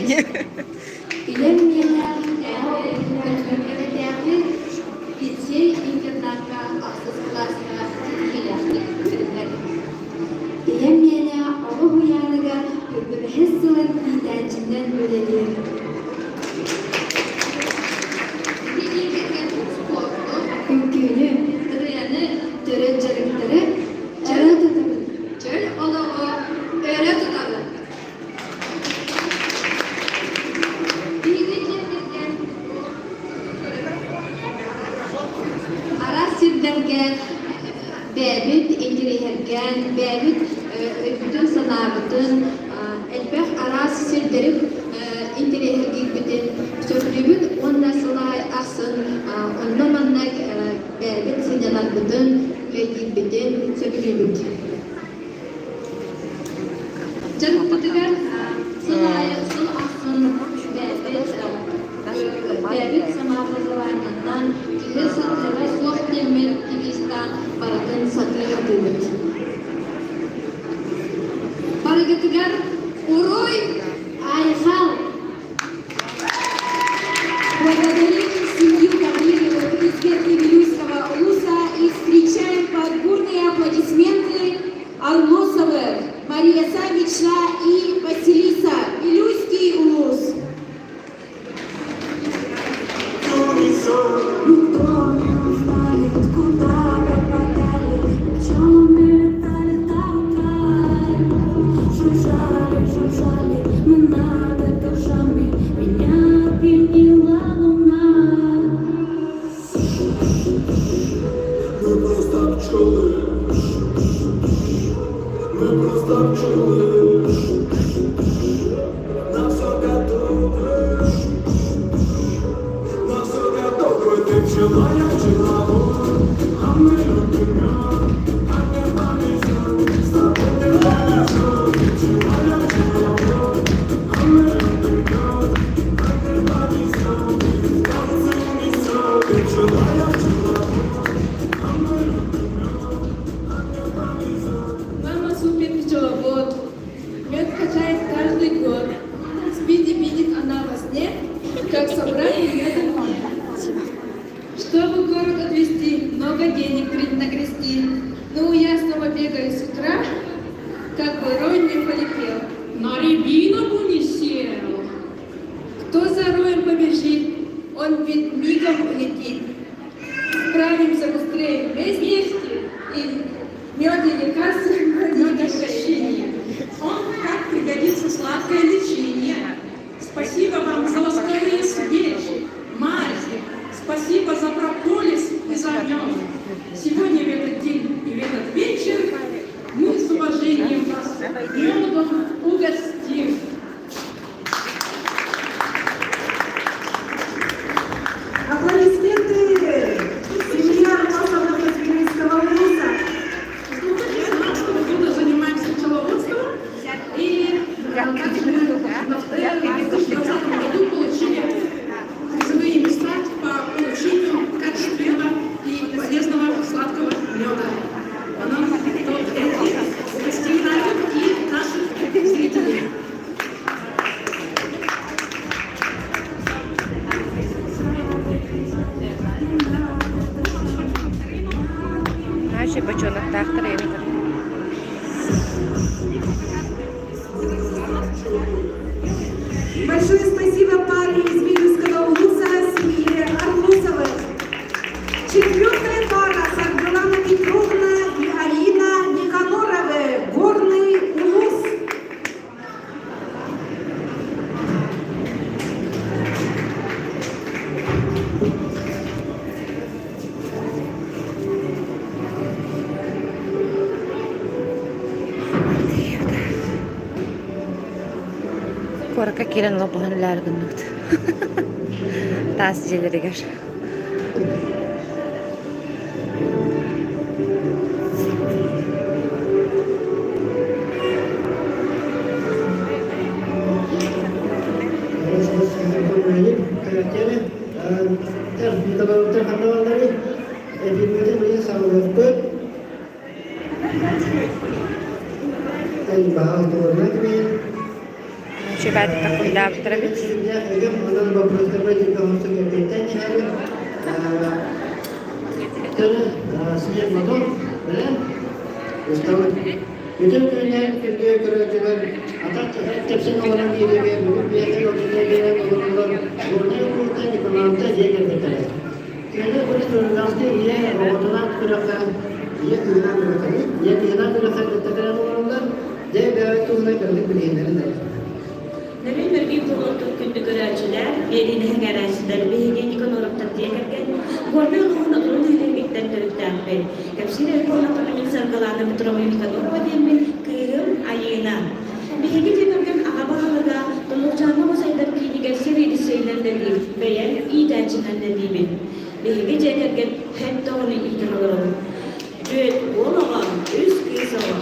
Ийэм миэнэ Өрөтээҕи лицей-интернакка ахсыс кылааска ситиһиилээхтик үөрэнэр. Ийэм миэнэ оҕо уһуйааныгар үрдүбэһис сылын иитээччинэн үлэлиир. Ити кэргэн спорду, Үҥкүүнү, ырыаны, төрүт дьарыктары өрө тутабын. Чөл олоҕу өрө тутабын. Биһиги дьиэ кэргэн араас сирдэргэ бэйэбит интэриэһиргээн, бэйэбит өйбүтүн-санаабытын, элбэх араас сирдэри интэриэһиргиирбитин сөбүлүүбүт уонна сыл ахсын онно-манна бэйэбит сынньанарбытын, үлэлиирбитин сөбүлүүбүт. Дьарыкпытыгар сыл аайы сыл ахсын бэйэбит бэйэбит самообразованиетынан киһи сатыыра суох диэммит девизтаан барытын сатыы сатыыбыт. Барыгытыгар уруй, айхал! Благодарим семью Гавриловых из Верхневилюйского улуса и встречаем под бурные аплодисменты Алмосовых Мария Савична и Василиса Вилюйский улус. Никто не узнает, куда пропадали, Пчелами летали до утра. Жужжали, жужжали мы над этажами, Меня пьянила луна. Мы просто пчелы. Мы просто пчелы. Куоракка киирэн олорбуһан үлээри гынныбыт. Таас дьиэлэригэр. Үчүгэйдик такуйдаабыттар эбит. Бүтүн күннээн күндү көрөөччүлэр атах тэпсэн олорон биэриигэ бүгүн биэхэ олорон биэрэн олороллор Горнай улууһуттан Николаевта дьиэ кэргэттэрэ. Кинилэр бары Турунганскай ийэ оҕотунаан күрэххэ ийэ кыыһынаан күрэххэ ийэ кыыһынаан күрэххэ кытта кэлэн олороллор. Дьэ бэйэбит туһунан кырдьык билиһиннэрин эрэ. Нөрүн нөргүй буолуохтун күндү көрөөччүлэр, биэриини сэҥээрээччилэр биһиги Никаноровтар дьиэ кэргэн Горнай улууһун Одуну нэһилиэгиттэн төрүттээхпин. Кэпсиир эрколлахха мин Саргылаана Петровна Никанорова диэммин, кыыһым Айыына. Биһиги дьиэ кэргэн аҕа баһылыга Туллукчаанна Мусайдар киинигэр сэбиэдиссэйинэн үлэлиир, бэйэм иитээччинэн үлэлиибин. Биһиги дьиэ кэргэн сэттэ оҕону иитэн олоробут. Түөрт уол оҕо, үс кыыс оҕо.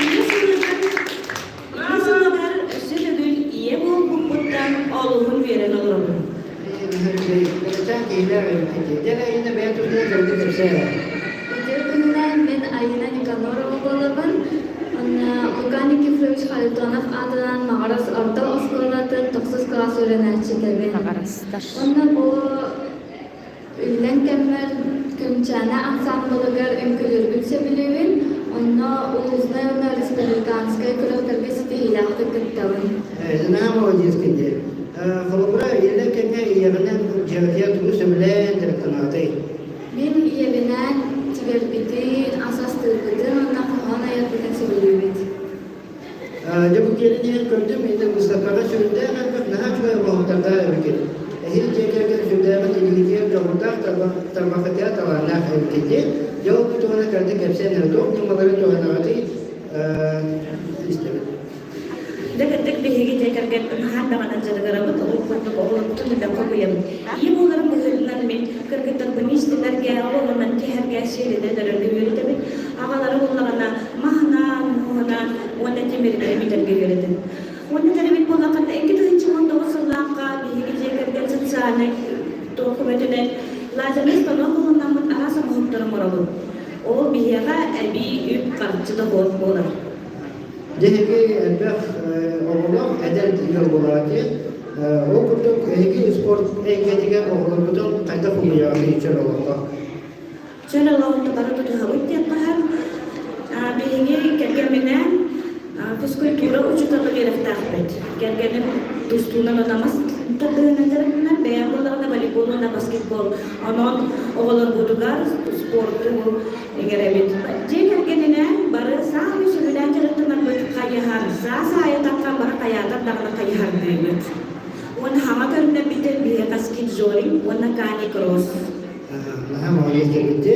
Ийэ сылыгар Ийэ сылыгар өссө төгүл ийэ буолбуппуттан олуһун үөрэн олоробун. Үтүө күнүнэн мин Айыына Никанорова буолабын. Онно Лука Никифорович Харитонов аатынан Маҕарас орто оскуолатын тохсус кылаас үөрэнээччитэбин. Маҕарастар. Уонна бу Иллэҥ кэммэр Күнчээнэ ансаамбылыгар үҥкүүлүүрбүн сөбүлүүбүн, онно улууснай уонна республиканскай күрэхтэргэ ситиһиилээхтик кыттабын. Наһаа молодецкин дии. Холобура, иллэҥ кэмҥэ ийэҕинэн дьиэҕитигэр тугу сөбүлээн дьарыктанаҕытый? Мин ийэбинээн тигэрбитин, ас астыырбытын уонна хоһоон айарбытын сөбүлүүбүт. Дьэ бу киэлин иһэн көрдүм, иннэ выставкаҕа сүрдээх элбэх наһаа үчүгэй оҥоһуктардаах эбиккит. Эһиил дьиэ кэргэн сүрдээҕин илиитигэр дьоҕурдаах тарбахытыгар талааннаах эбиккит дии. Дьэ ол туһунан кырдьык кэпсээн эрэ туох ньымалары туһанаҕытый истэбит. Дьэ кырдьык биһиги дьиэ кэргэн наһаа даҕаны дьарыгырабыт, ол курдук оҕолорбутун элбэххэ угуйабыт. Ийэ буоларым быһыытынан мин кыргыттарбын иистэнэргэ, оҕолорунан киһэргэ, сиэлинэн өрөргө үөрэтэбин. Аҕалара буоллаҕына маһынан, муоһунан уонна тимиринэн бүтэргэ үөрэтэн. Уонна тэрибит буоллаххына 2019 сыллаахха биһиги дьиэ кэргэн социальнай туох көмөтүнэн лазернай станок ылынаммыт араас оҥоһуктары оҥоробут. Ол биһиэхэ эбии үп-харчы дохуот буолар. Биһиги элбэх оҕолоох эдэр ыал буолааччы. Ол курдук эһиги спорт эйгэтигэр оҕолоргутун хайдах угуйаҕытый чөл олоххо? Чөл олоҕун бары тутуһабыт диэн хаһан биһиги кэргэмминээн физкультура учуутала үөрэхтээхпит. Кэргэним тустуунан уонна тардыһынан дьарыктанар, бэйэм буоллаҕына волейбол уонна баскетбол. Онон оҕолорбутугар спорту иҥэрэбит. Дьиэ кэргэнинээн бары саамай сөбүлээн дьарыктанарбыт хайыһар. Саас аайы таххан бары хайаатар даҕаны хайыһардыыбыт. Уонна хаҥа көрүнэрбитин биһиэхэ скиджоринг уонна кани-кросс. Наһаа молодец кэлбитти.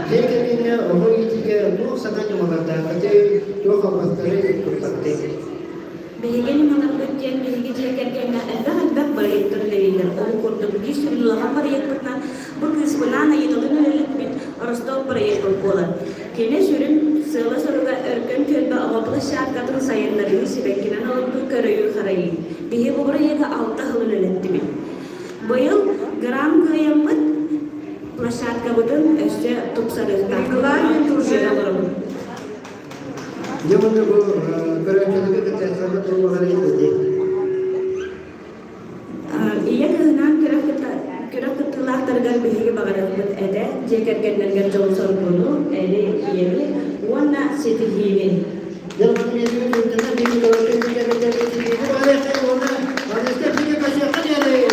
Дьиэ кэргэҥҥэ оҕо иитиигэ туох саҥа ньымалардааххытый, туох албастары туттаҕытый? Биһиги ньымаларбыт диэн биһиги дьиэ кэргэҥҥэ элбэх-элбэх бырайыактар үлэлииллэр. Ол курдук биир сүрүн улахан бырайыакпытынан бу кыыспынаан Айыыналыын үлэлэппит Ростов бырайыакпыт буолар. Кини сүрүн сыала-соруга Өркөн түөлбэ оҕо площадкатын сайыннарыы, сибэккинэн олордуу, көрүү-харайыы. Биһиги бу бырайыагы алта сыл үлэлэттибит. Быйыл гран кыайаммыт площадкабытын өссө тупсарыахтаахпыт. Регламент уже. Дьэ уонна бу көрөөччүлэргэ кыттааччыларга туруорары дии. Ийэ кыһынан күрэх кыттыылаахтарыгар биһиги баҕарыахпыт этэ дьиэ кэргэннэригэр дьолу-соргуну, эли, ийэни уонна ситиһиини. Дьэ онон биһиги күнтэнэ биһиги көрөөччү кэргэннэргэ барыахха уонна аныска биһиги көрсүөххэ диэри.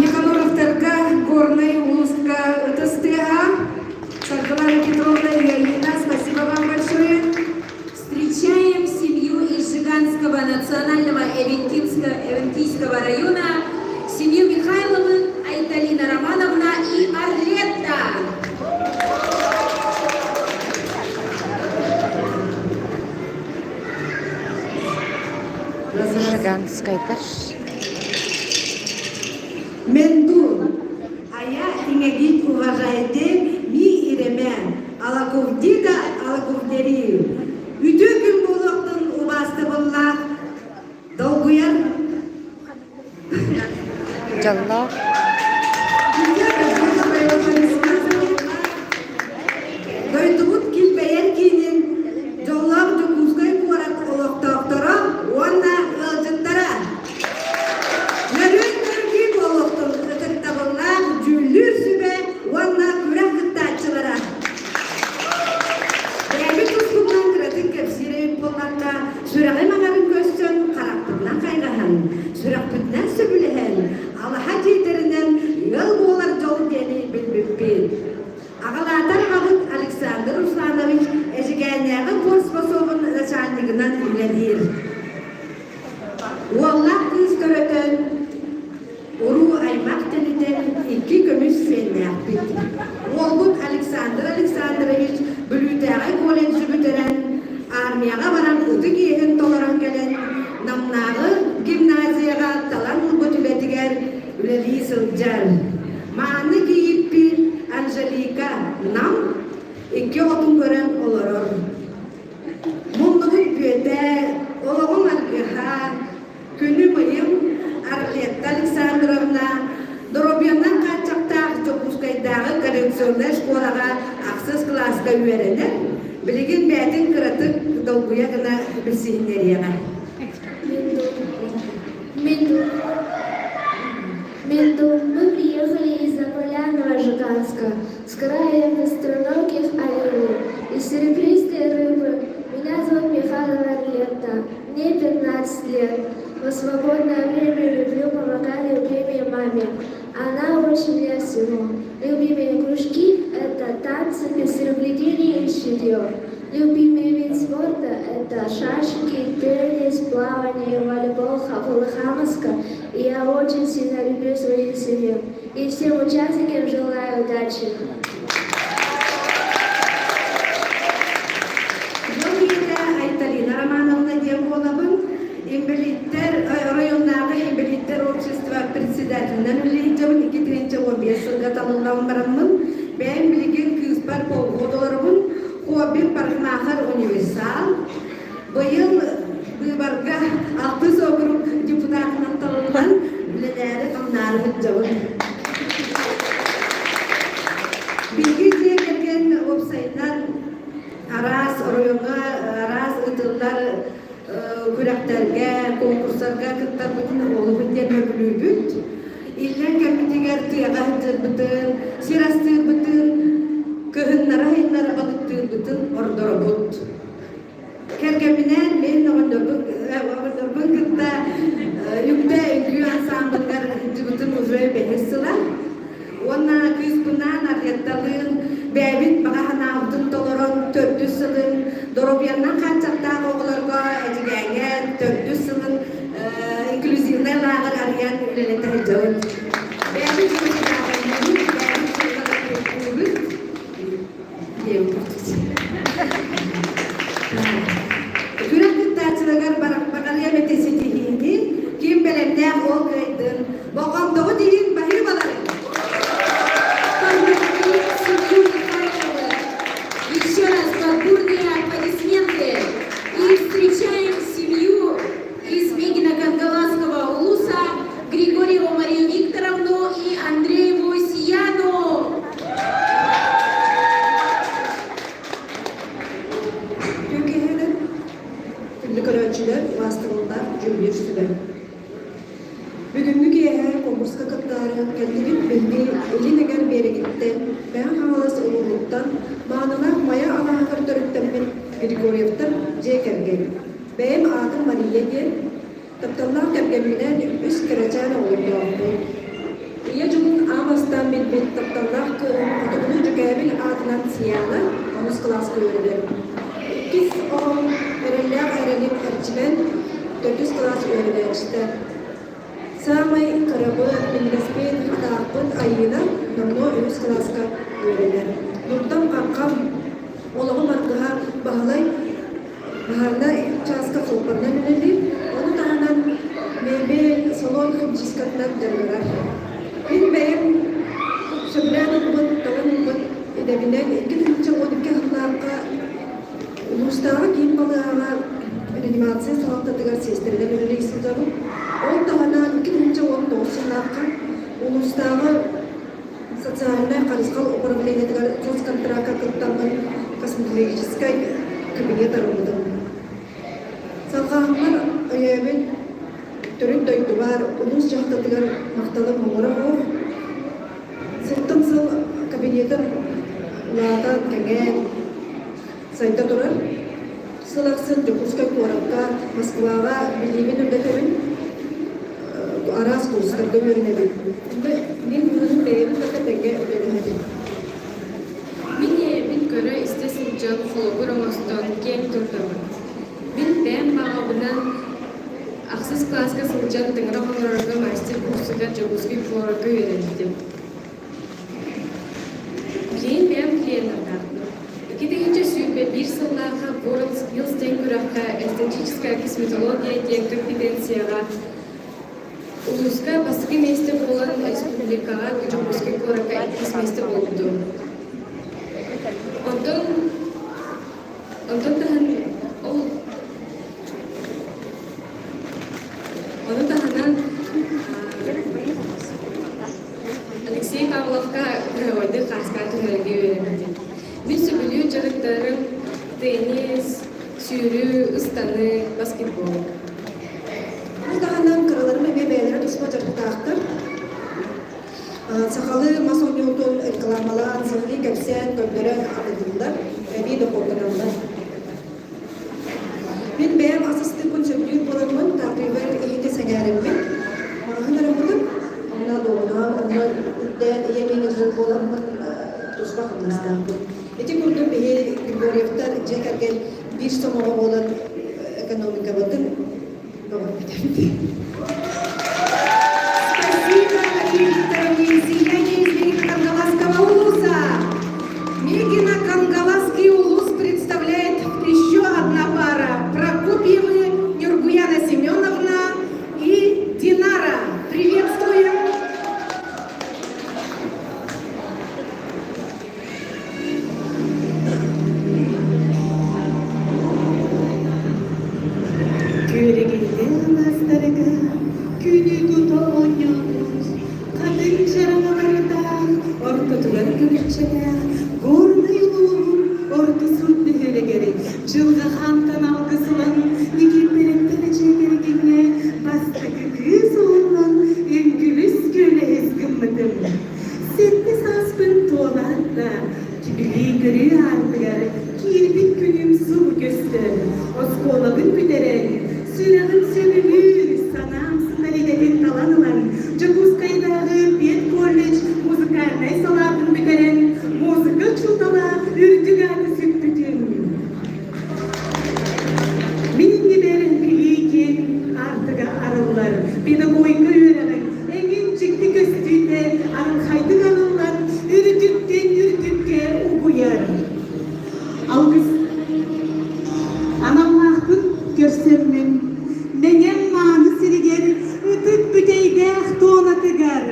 Никаноровтарга Горнай улууска ытыс тыаһа. Саргылана Петровна и Алина, спасибо вам большое. Встречаем семью из Жиганского национального Эвенкийского района, семью Михайловых, Айталина Романовна и Арлетта. Жиганскайдар. Мендун, а я иҥэгит уважаете ми иремэн, алакувдида алакувдерию. Үтүө күн буолуохтун убаастабыллаах долгуйар Дьоллоох. Дойдубут килбэйэр киинин дьоллоох Дьокуускай куорат олохтоохторо уонна ыалдьыттара! Нөрүөн нөргүү буолуохтун ытыктабыллаах дьүүллүүр сүбэ уонна күрэх кыттааччылара! Бэйэбит тускунан кыратык кэпсиир эбит буоллахха, сүрэҕим аҥарын көрсөн, харахпытынан хайҕаһан, сүрэхпитинэн сөбүлэһэн, алаһа дьиэтэринэн ыал буолар дьол диэни билбиппит. Аҕалаатар аҕабыт Александр Русланович Эдьигээннээҕи курс пособун начальнигынан үлэлиир. Уоллаах кыыс төрөтөн, уруу-аймах тэнитэн икки көмүс сиэннээхпит. Уолбут Александр Александрович Бүлүүтээҕи колледжы бүтэрэн, армияҕа баран ытык иэһин толорон кэлэн, Намнааҕы гимназияҕа талан ылбыт үлэтигэр үлэлии сылдьар. Мааны кийииппит Анжелика Нам икки оҕотун көрөн олорор. Муннубут бүөтэ, олоҕум аргыһа, күнүм-ыйым Арлетта Александровна доруобуйанан хааччахтаах Дьокуускайдааҕы коррекционнай школаҕа ахсыс кылааска үөрэнэр, билигин бэйэтин кыратык долгуйа гына билсиһиннэриэҕэ. Мы приехали из Заполярного Жиганска, с края быстроногих оленей и серебристой рыбы. Меня зовут Михайлова Арлетта, мне 15 лет. В свободное время люблю помогать любимой маме. Она учит меня всему. Любимые кружки – это танцы, песоплетение и шитье. Любимый вид спорта – это шашки, теннис, плавание, волейбол, хамаска. И я очень сильно люблю свою семью. И всем участникам желаю удачи. Дьон ийэтэ Айталина Романовна диэн буолабын. Инбэлииттэр оройуоннааҕы инбэлииттэр общество председателинэн үлэлиир 2015 сылга талыллан бараммын, бэйэм билигин кыыспар полгода олоробун. Хобби парикмахер универсал. Быйыл быыбарга алтыс округ депутатынан талыллан үлэлээри-хамнаары сылдьабын. Биһиги дьиэ кэргэн уопсайынан араас оройуоҥҥа араас ыытыллар күрэхтэргэ, конкурсарга кыттарбытын олуһун диэн сөбүлүүбүт. Иллэҥ кэммитигэр тыаҕа сылдьарбытын, сир астыырбытын, кыһыннара-сайыннара балыктыырбытын ордоробут. Кэргэмминээн мин оҕонньорбун кытта Үктэ үҥкүү ансаамбылыгар сылдьыбытым уже бэһис сыла. Уонна кыыспынаан Аргетталыын бэйэбит баҕа санаабытын толорон төрдүс сылын доруобуйаннан хааччахтаах оҕолорго Эдьигээҥҥэ төрдүс сылын инклюзивнай лааҕыр арыйан үлэлэтэ сылдьабыт. Бэйэбит дьылҕабыт, бэйэбит дьылҕабыт Күрэх кыттааччыларыгар баҕарыам этэ ситиһиини, ким бэлэмнээх ол кыайдын, болҕомтоҕут иһин баһыыбаларын! Поблагодарим семью Михайловых. Еще раз под бурные аплодисменты. И встречаем семью из Мегино-Кангаласского улуса Григорьеву Марию Викторовну и Андрееву Сияну. Түүкэһэнэн күндү көрөөччүлэр, убаастабыллаах дьүүллүүр сүбэ. Бүгүҥҥү киэһэ конкурска кыттаары кэллибит биһиги Илин Эҥэр биэрэгиттэн, Мэҥэ Хаҥалас улууһуттан маанылаах Майа алааһыгар төрүттэммит Григорьевтар дьиэ кэргэн. Бэйэм аатым Мария диэн, Тапталлаах кэргэмминээн үс кэрэчээн оҕолордоохпун. Ийэ дьолун аан бастаан билбит тапталлаах кыыһым Хотугулуу Дьүкээбил аатынан Сияна онус кылааска үөрэнэр. Иккис оҕом эрэллээх эрэлим Эрчимэн төрдүс кылаас үөрэнээччитэ. Саамай кырабыт, минньигэспит, атаахпыт Айыына номнуо үһүс кылааска үөрэнэр. Нуртам-хаххам, олоҕум аргыһа Баһылай Баһаарынай чааска суоппарынан үлэлиир. Ону таһынан химчисткатынан дьарыгырар. Мин бэйэм сөбүлээн ылбыт, талан ылбыт идэбинэн 2012 сыллаахха улуустааҕы киин балыыһаҕа реанимация салалтатыгар сиэстэрэнэн үлэлии сылдьабын. Ол таһынан 2019 сыллаахха улуустааҕы социальнай харысхал управлениетыгар соцконтракка кыттаммын косметологическай кабинет арыммытым. Салҕааһыммар өйөөбүт төрүт дойдубар, улуус дьаһалтатыгар махталым муҥура суох. Сылтан сыл кабинетым улаатан, кэҥээн, сайда турар. Сыл ахсын Дьокуускай куоракка, Москваҕа билиибин үрдэтэбин, араас курстарга үөрэнэбин. Мин быһыым бэйэбин кытта тэҥҥэ үлэлэһэбин. Мин ийэбин көрө-истэ сылдьан холобур оҥостон киэҥ туттабын. Мин бэйэм баҕабынан ахсыс кылааска сылдьан тыҥырах оҥорорго мастер-курсугар Дьокуускай куоракка үөрэммитим. Билигин бэйэм клиеннардаахпын. 2021 сыллаахха World Skills диэн күрэххэ эстетическая косметология диэн компетенцияҕа Улууска бастакы миэстэ буолан республикаҕа Дьокуускай куоракка иккис миэстэ буолбутум. Онтон онтон таһын ол ону таһынан Алексей Павловка кыһабайдык хааскаан түһэргэ үөрэммитим. Мин сөбүлүүр дьарыктарым теннис, сүүрүү, ыстаныы, баскетбол. Бу таһынан кыраларым эмиэ бэйэлэрэ туспа дьарыктаахтар. Сахалыы мас оонньуутун рекламалаан, сахалыы кэпсээн, көрдөрөн атыылыыллар, эбии дохуоттаналлар. Мин бэйэм ас астыырбын сөбүлүүр буоламмын, тааппыйбар иһити сэҥээриммин, маҕаһыын арыммытым, онно дуоһунаһан, онно үрдээн ийэ менеджер буоламмын туспа хамнастаахпын. Ити курдук биһи Григорьевтар дьиэ кэргэн биир сомоҕо буолан экономикабытын бөҕөргөтөбүт. Спасибо, Мария Викторовне. Сияние из Великокангаласского улуса. Мегино-Кангаласский улус представляет еще одна пара. Прокопьевы Нюргуяна Семеновна и Динара. Приветствуем! Күөрэгийдэ алаастарга күнү тута оонньообут, хатыҥ чараҥалардаах, ортотугар көмүччэлээх Горнай улууһун орто сурт бөһүөлэгэр дьылҕа хаантан алгыс ылан Никииппэрэптэр дьиэ кэргэҥҥэ бастакы кыыс уһуллан үҥкүлүс күөлэһис гыммытым. Сэттэ сааспын туолаат да, билии-көрүү аартыгар киирбит күнүм субу көстөр. Оскуолабын бүтэрэн, сүрэҕим сөбүлүүр, санаам сытар идэтин талан ылан, Дьокуускайдааҕы педколледж музыкальнай салаатын бүтэрэн, музыка учуутала үрдүк ааты сүкпүтүм. Мин иннибэр билии киэҥ аартыга арыллар, педагогика үөрэҕин эҥин дьикти көстүүтэ арылхайдык арыллан, үрдүктэн үрдүккэ угуйар. Алгыс аналлаахпын көрсөммүн, Мэҥэм мааны сиригэр ытык бүтэйдээх туонатыгар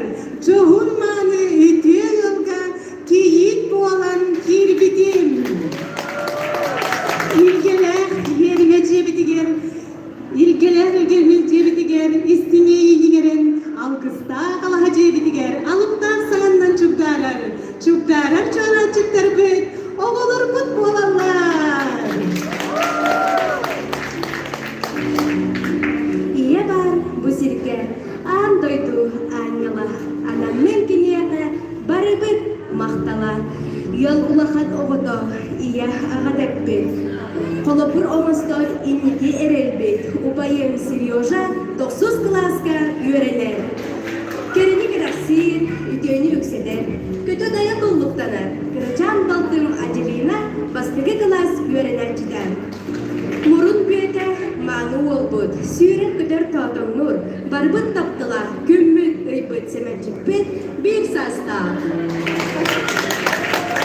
дьоһун мааны үтүө ыалга Кийиит буолан киирбитим. Илгэлээх иэримэ дьиэбитигэр, илгэлээх илгэлмин дьиэбитигэр истиҥ иэйии иҥэрэн, алгыстаах алаһа дьиэбитигэр алыптаах саҥаннан чугдаарар, чугдаарар чуораанчыктарбыт оҕолорбут буолаллар. Ийэ баар бу сиргэ аан дойду аанньала, ананнын киниэхэ Барыбыт махтала, ыал улахан оҕото, ийэ аҕа дэппит. Холобур оҥостор инники эрэлбит, убайым Сережа тохсус кылааска үөрэнэр. Кэрэни кэрэхсиир, үтүөнү үксэтэр, көтө-дайа туллуктанар кырачаан балтым Аделина бастакы кылаас үөрэнээччитэ. Мурун бүөтэ мааны уолбут, сүүрэр-көтөр тоотоҥнуур, барбыт таптала, күммүт, ыйбыт сэмэнчикпит биир саастаах.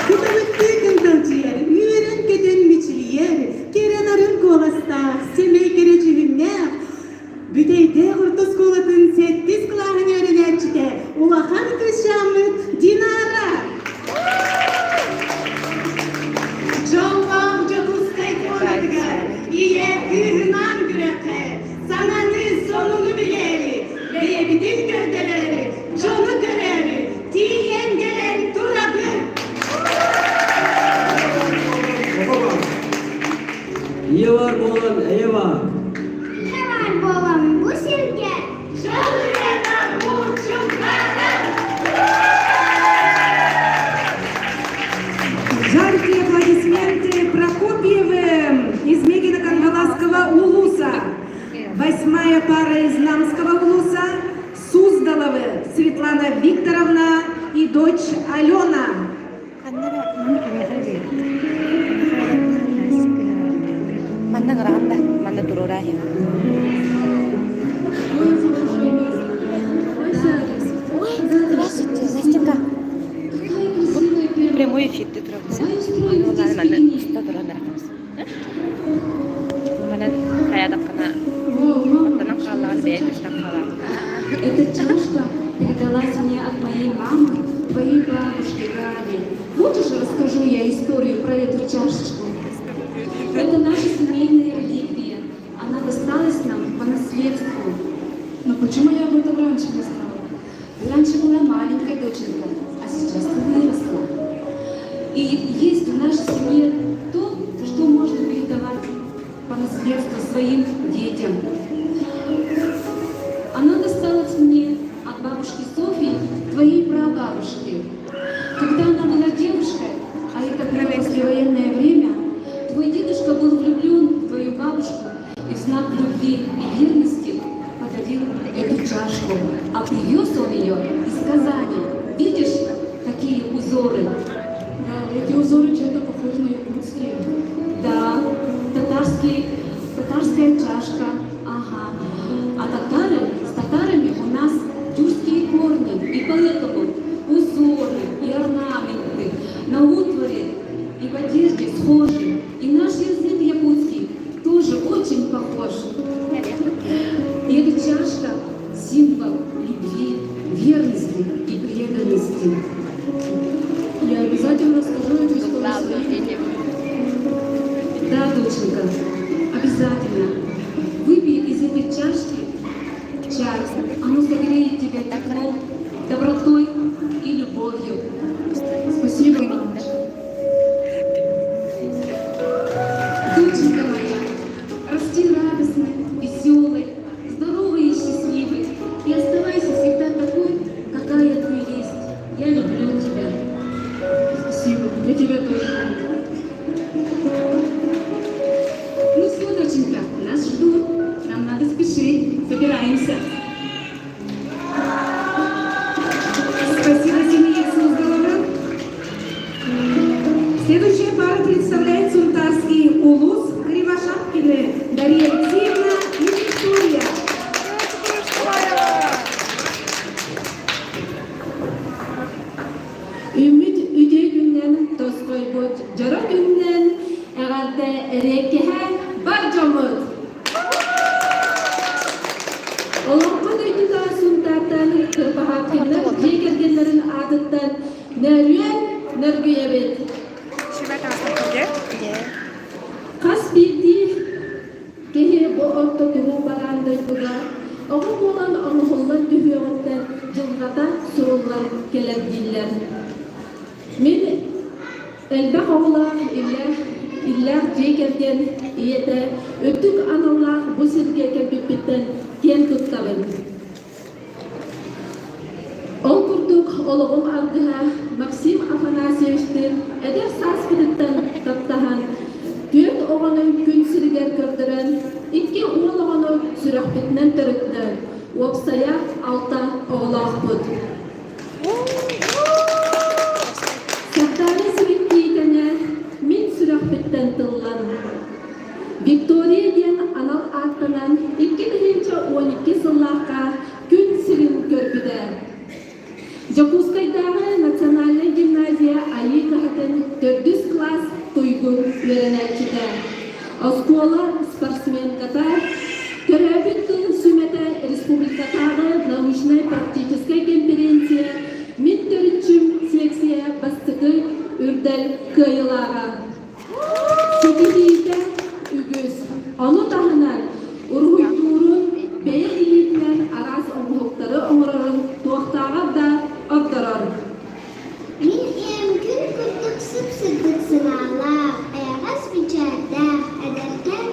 Кыталыктыы кынталдьыйар, үөрэн-көтөн мичилийэр, кэрэ нарын куоластаах, сэмэй кэрэ дьүһүннээх, Бүтэйдээх орто оскуолатын сэттис кылааһын. Ийэ баар буолан эйэ баар. Ийэ баар буолан бу сиргэ Жаркие аплодисменты Прокопьевым из Мегино-Кангаласского улуса. Восьмая пара из Намского улуса Суздаловы Светлана Викторовна и дочь Алена. Манна ыраҕан да, манна туруораа Ой, здравствуйте, Настенька. Прямой эфирде турабыз. Манна уста туран барахабыз. Манан хайадаххына оттонон хааллаҕын бэйэ түстэн хаалаҕын. Эта чашка передалась мне от моей мамы, твоей бабушки Гали. Хочешь, расскажу я историю про эту чашечку? Это наша семейная реликвия. Она досталась нам по наследству. Но почему я об этом раньше не знала? Ты раньше была маленькой доченькой, а сейчас ты выросла. И есть в нашей семье то, что можно передавать по наследству своим детям. Она досталась мне от бабушки Софьи, твоей прабабушки. Когда она была девушкой, а это было послевоенное время, твой дедушка был влюблен в твою бабушку и в знак любви и верности подарил эту чашку. А привез он ее из Казани. Видишь, какие узоры? Да, эти узоры чем-то похожи на якутские. Да, татарский, татарская чашка. Ага. А татары, с татарами у нас тюркские корни, и поэтому узоры и орнаменты на утвари и в одежде схожи. И наш язык якутский тоже очень похож. И эта чашка – символ любви, верности и преданности. Я обязательно расскажу эту историю своим детям. Да, доченька, обязательно. Выпей из этой чашки чай. Оно согреет тебя теплом, добротой и любовью. Спасибо, мамочка. Доченька моя, расти радостной, веселой, здоровой и счастливой. И оставайся всегда такой, какая ты есть. Я люблю тебя. Спасибо. Я тебя тоже люблю. Ну все, доченька, нас ждут. Нам надо спешить. Собираемся. Спасибо семье Суздаловых. Следующая пара представляет Сунтарский улус Кривошапкины Дарья Алексеевна и Виктория. Үүммүт үтүө күнүнэн тосхойбут дьоро күнүнэн эҕэрдэ эриэккэһэ бар дьоммут! Олоҥхо дойдута Сунтаартан Кырбаһааккыннар дьиэ кэргэннэрин аатыттан нөрүөн нөргүйэбит! Хас биирдии киһи бу орто күһүн бараан дойдуга оҕо буолан оҥоһуллан түһүөҕүттэн дьылҕата суруллан кэлэр дииллэр. Мин элбэх оҕолоох иллээх, иллээх дьиэ кэргэн ийэтэ үрдүк аналлаах бу сиргэ кэлбиппиттэн киэн туттабын. Ол курдук олоҕум аргыһа Максим Афанасьевичтыын эдэр сааспытыттан таптаһан, түөрт оҕону күн сиригэр көрдөрөн, икки уол оҕону сүрэхпитинэн төрөттө, уопсайа алта оҕолоохпут. Сардаана сибиккиитэнэ мин сүрэхпиттэн тыллан, Виктория диэн анал ааттанан 2012 сыллаахха күн сирин көрбүтэ. Дьокуускайдааҕы национальнай гимназия Айыы кыһатын төрдүс кылаас туйгун үөрэнээччитэ, оскуола спортсменката, төрөөбүт тыл сүмэтэ республикатааҕы научнай-практическай конференция Мин төрүччүм секция бастакы үрдэл кыайыылааҕа. Ситиһиитэ үгүс. Ону таһынан уруһуйдуурун, бэйэ илиитинэн араас оҥоһуктары оҥорорун туохтааҕар да ордорор. Мин ийэм күн курдук сып-сырдык санаалаах, эйэҕэс мичээрдээх, эдэркээн.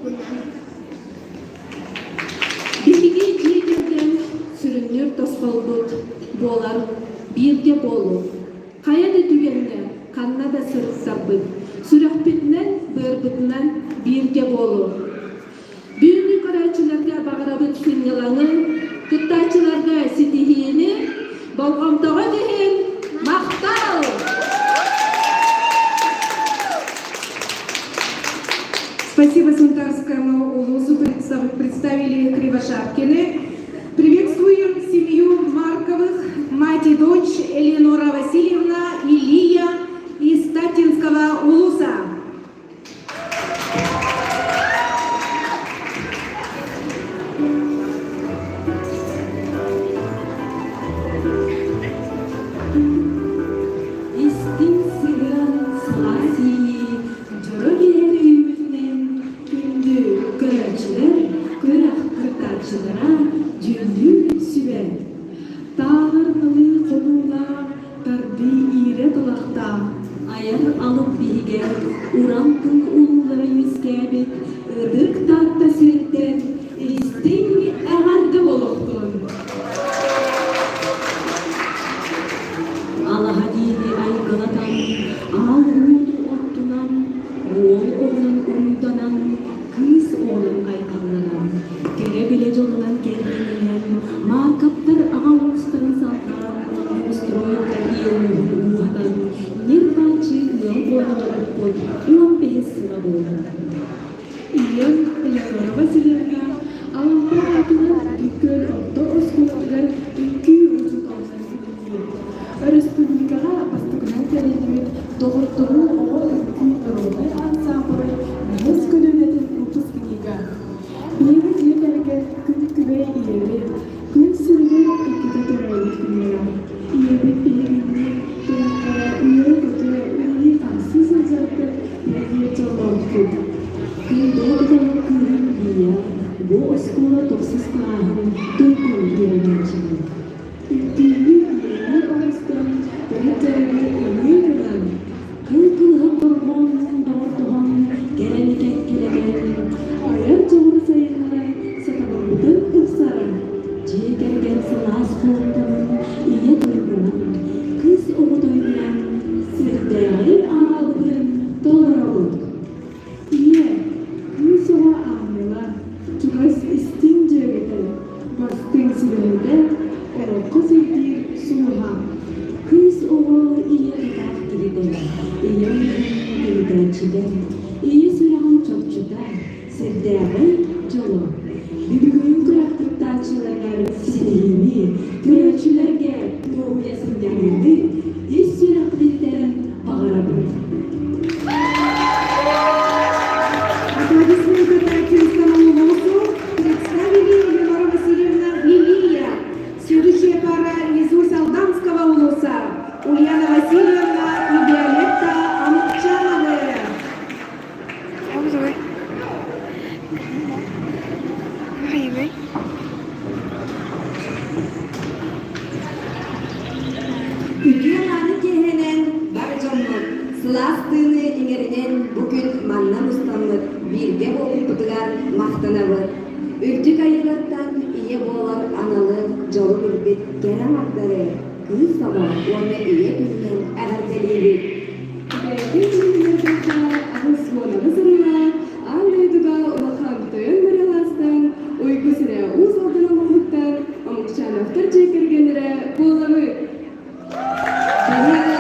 тугунан. Биһиги дьиэ кэргэн сүрүннүүр тосхолбут буолар бииргэ буолуу. Хайа да түгэҥҥэ ханна да сырыттарбыт, сүрэхпитинэн, быарбытынан бииргэ буолуу. Бүгүҥҥү көрөөччүлэргэ баҕарабыт сынньалаҥы, кыттааччыларга ситиһиини, болҕомтоҕо иһин махтал! Спасибо Сунтарскому улусу представили Кривошапкины. Приветствуем семью Марковых, мать и дочь Элеонора Васильевна и Лия из Татинского улуса. Истиҥ сыһыан сылаас иэйии дьоро биэр үүммүтүнэн күндү көрөөччүлэр, күрэх кыттааччылара дьүүллүүр сүбэ. Тааҕар налыы хонуулаах тардыы иирэ талахтаах айар алып биһигэ уран тыл улуулара үөскээбит ытык Таатта сириттэн истиҥ эҕэрдэ олохтун! Алаһа диэни айгылатан, аал уоту оттунан, уол оҕонон уруйданан, кыыс оҕонон айхалланан, кэрэ-билэ дьонунан кэргэнинэн, Маакаптар аҕа уустарын салҕаан, Неустроевтар ийэ ууһун ууһатан, ньир-бааччы ыал буолан олорбуппут 15 сыла буолла. Ийэм Элеонора Васильевна Алампа аатынан Ытык-Күөл орто оскуолатыгар үҥкүү учууталынан үлэлиир. Өрөспүүбүлүкэҕэ бастакынан тэриллибит Доҕордоһуу оҕо үҥкүү народнай ансаамбылын бэһис көлүөнэтин выпускнига. Биһиги дьиэ кэргэн күн күбэй ийэбит, күн сиригэр иккитэ төрөөбүт күннэрэ. Ийэбит биһигинниин тэҥҥэ үөрэ-көтө, үлэлии-хамсыы сылдьарбыт биһиги дьоллоохпут. Кыайбыт оҕолор кыыһын Лия бу оскуола тохсус кылааһын туйгун үөрэнээччитэ. Үҥкүүнү ийэлии оҥостон, төрүт дьарыгы ылыы гынан, Кыл кылыһах дорҕооннуун доҕордоһон, кэрэни кэккэлэтэн, айар дьоҕуру сайыннаран, сатабылбытын ыпсаран, дьиэ кэргэн сылаас холумтанын ийэ дойдунан, кыыс оҕо тойонунан сирдээҕи аналбытын толоробут. Ийэ, кыыс оҕо аанньала, чугас истиҥ дьүөгэтэ, бастыҥ сүбэһитэ, олоххо сирдиир сулуһа. Кыыс оҕо ийэ тутаах киһитэ, ийэ көмүтээччитэ, ийэ сүрэҕин чопчута, сирдээҕи дьоло. Бүгүҥҥү күрэх кыттааччыларыгар ситиһиини, көрөөччүлэргэ дуоһуйа сынньаныыны ис сүрэхпититтэн баҕарабыт. Аплодисменты Татинскому улусу представили Элеонора Васильевна и Лилия. Следующая пара из Усть-Алданского улуса Ульяна Васильевна и Виолетта Амукчановы. Үтүө мааны киэһэнэн бар дьоммут сылаас тыыны иҥэринэн бу күн манна мустаммыт бииргэ буолбуппутугар махтанабыт. Үрдүк айыылартан ийэ буолар аналы дьолу билбит кэрэ аҥардары кыыс оҕо уонна ийэ күнүнэн эҕэрдэлиибит. Бэйэтин күнүннэрдэххэ 88 ырыалаах аан дойдуга улахан тойон Мырылаастан, Уйгу сирэ Уус Алдан улууһуттан Омукчановтар дьиэ кэргэннэрэ буолабыт. Биһиги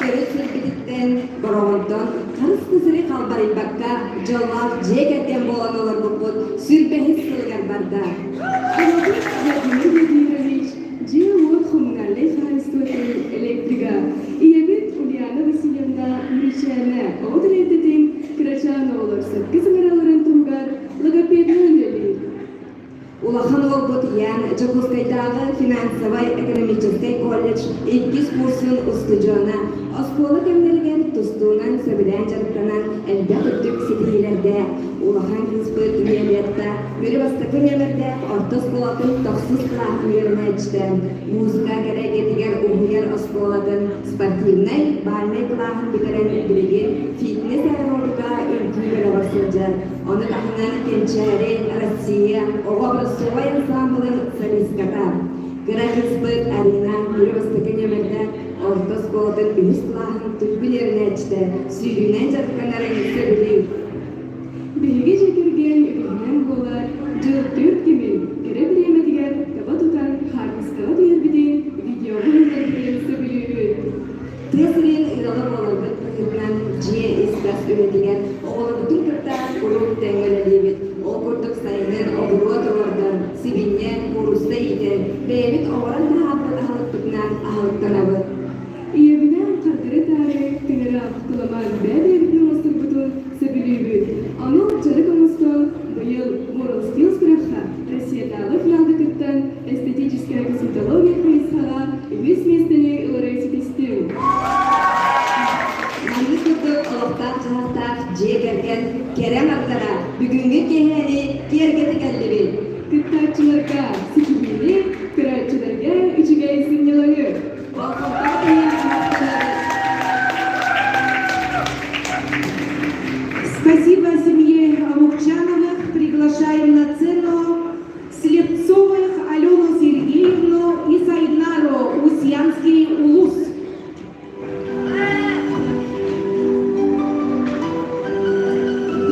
төрүт сирбититтэн Бороҕонтон харыс да сири халбарыйбакка дьоллоох дьиэ кэргэн буолан олорбуппут 25 сылыгар барда. Аҕабыт Владимир Владимирович дьиэ-уот коммунальнай хаһаайыстыбатын электрига, ийэбит Ульяна Васильевна Мүрүчээнэ оҕо тэрилтэтин кырачаан оҕолор сөпкө саҥаралларын туһугар логопедынан үлэлиир. Улахан уолбут Ян Дьокуускайдааҕы финансовай-экономическай колледж иккис курсун устудьуона. Оскуола кэмнэригэр тустуунан сөбүлээн дьарыктанан элбэх үрдүк ситиһиилэрдээх. Улахан кыыспыт Виолетта Мүрү бастакы нүөмэрдээх орто оскуолатын тохсус кылааһын үөрэнээччитэ. Музыка кэрэ эйгэтигэр уһуйар оскуолатын спортивнай, бальнай кылааһын бүтэрэн билигин фитнес-аэробика үҥкүү бөлөҕөр сылдьар. сылдьар. Ону таһынан Кэнчээри Россия оҕо образцовай ансаамбылын солистката. Кыра кыыспыт Арина Мүрү бастакы нүөмэрдээх орто оскуолатын үһүс кылааһын туйгун үөрэнээччитэ сүүрүүнэн дьарыктанарын сөбүлүүр. Биһиги дьиэ кэргэн үгэһинэн буолар дьыл түөрт кэмин кэрэ бириэмэтигэр таба тутан хаартыскаҕа түһэрбитин, видеоҕа уһулларбытын сөбүлүүбүт. Тыа сирин ыала буоларбыт быһыытынан дьиэ ис-тас үлэтигэр оҕолорбутун кытта куруук тэҥҥэ үлэлиибит. Ол курдук сайынын оҕуруот олордон, сибинньэ, куурусса иитэн, бэйэбит оҥорон таһаарбыт аһылыкпытынан аһылыктанабыт. Ийэбинээн хардары-таары тыҥыраах туламаан бэйэ-бэйэбитин оҥосторбутун сөбүлүүбүт. Ону дьарык оҥостон, быйыл WorldSkills күрэххэ Россиятааҕы финалга кыттан, эстетическая косметология хайысхаҕа үһүс миэстэни ылары ситистим. Маннык курдук олохтоох-дьаһахтаах дьиэ кэргэн кэрэ аҥардара бүгүҥҥү киэһээни киэргэтэ кэллибит. Кыттааччыларга ситиһиини, көрөөччүлэргэ үчүгэй сынньалаҥы! Спасибо семье Амукчановых. Приглашаем на сцену Слепцовых Алену Сергеевну и Сайнару Усьянский улус.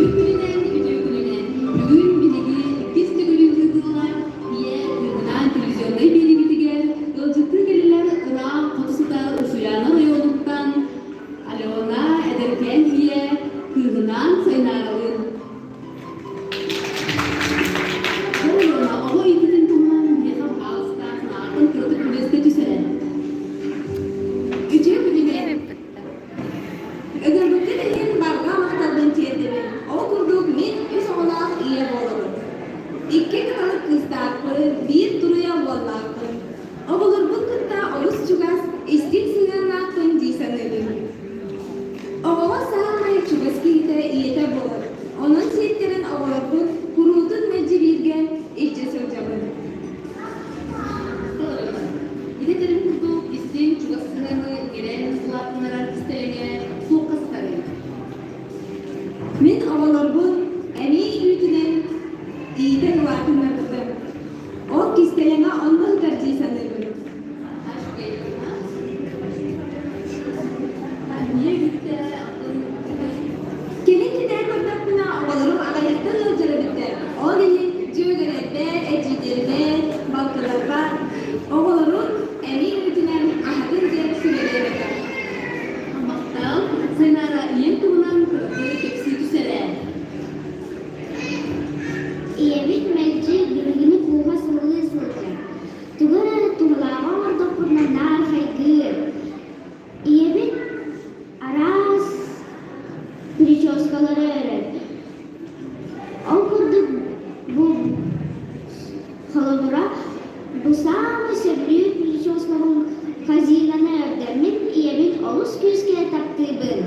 Үтүө күнүнэн, үтүө күнүнэн. Бүгүн биһиги иккис төгүлүн ыытыллар Ийэ кыыһынаан телевизионнай биэриибитигэр ыалдьыттыы кэллилэр ыраах хоту сытар Усуйаана оройуонуттан Алена эдэркээн ийэ кыыһынаан Сайнааралыын. Алена оҕо иитиитин туһунан миэхэ баҕаластаах санаатын кыратык үлэстэ түс эрэ. Үтүө күнүнэн! Ыҥырбыккыт иһин барҕа махталбын тиэрдэбин. Ол курдук мин үс оҕолоох ийэ буолабын. Икки кыталык кыыстаахпын, биир туруйа уоллаахпын. Оҕолорбун кытта олус чугас, истиҥ сыһыаннаахпын дии саныыбын. Оҕоҕо саамай чугас киһитэ ийэтэ буолар. Онон сиэттэрэн оҕолорбун куруутун мэлдьи бииргэ илдьэ сылдьабын. Ити этэрим курдук, истиҥ, чугас сыһыаны иҥэрэн улаатыннарар кистэлэҥэ туохха сытарый? Мин оҕолорбун эмиий үүтүнэн иитэн улаатыннарбытым. Ол кистэлэҥэ онно сытар дии саныыбын. Кэлин кэтээн көрдөхпүнэ, оҕолорум аҕыйахтар ыалдьар эбиттэр. Ол иһин дьүөгэлэрбэр, эдьиийдэрбэр, балтыларбар оҕолорун эмиий үүтүнэн аһатын диэн сүбэлиэм этэ. Махтал. Сайнаара, ийэҥ туһунан кыратык кэпсии түс эрэ. Ийэбит мэлдьи биһигини кууһа сыллыы сылдьар. Тугу эрэ туһулааҕы оҥордохпутуна наар хайгыыр. Ийэбит араас прическалары өрөр. Ол курдук бу холобура бу саамай сөбүлүүр прическабын хазинаны өрдөммүт ийэбин олус күүскэ таптыыбын.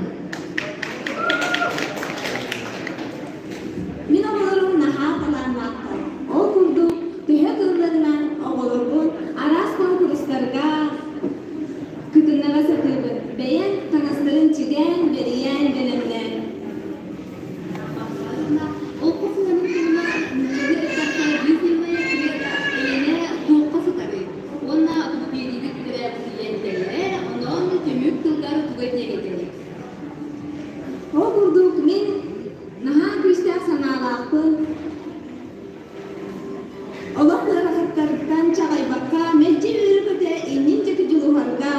Мин оҕолорум наһаа талааннаахтар. Ол курдук, төһө кыалларынан оҕолорбун араас куонкурустарга кытыннара сатыыбын. Бэйэм таҥастарын чигээн, бэрийэн, бэлэмнээн. Ол сыһыанын туһунан нууччалыы эттэххэ длительная лето эйэнэ туохха сытарый? Уонна тугу биэриибит бүтэрэ тиийэн кэллэ, онон түмүк тылгар тугу этиэҥ этэй? Ол курдук мин наһаа күүстээх санаалаахпын. Олох ыарахаттарыттан чаҕыйбакка, мэлдьи үөрэ-көтө иннин диэки дьулуһарга,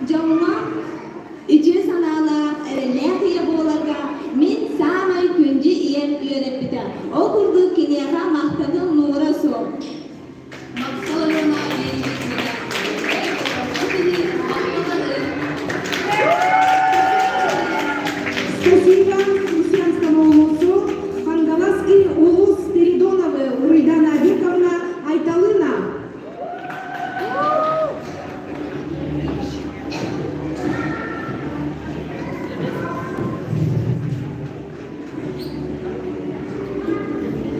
дьоҥҥо үтүө санаалаах, эрэллээх ийэ буоларга мин саамай күндү ийэм үөрэппитэ. Ол курдук киниэхэ махтаным муҥура суох. Спасибо Усянскому улусу, Хангаласский улус Спиридоновы Уруйдана Виковна Айталына.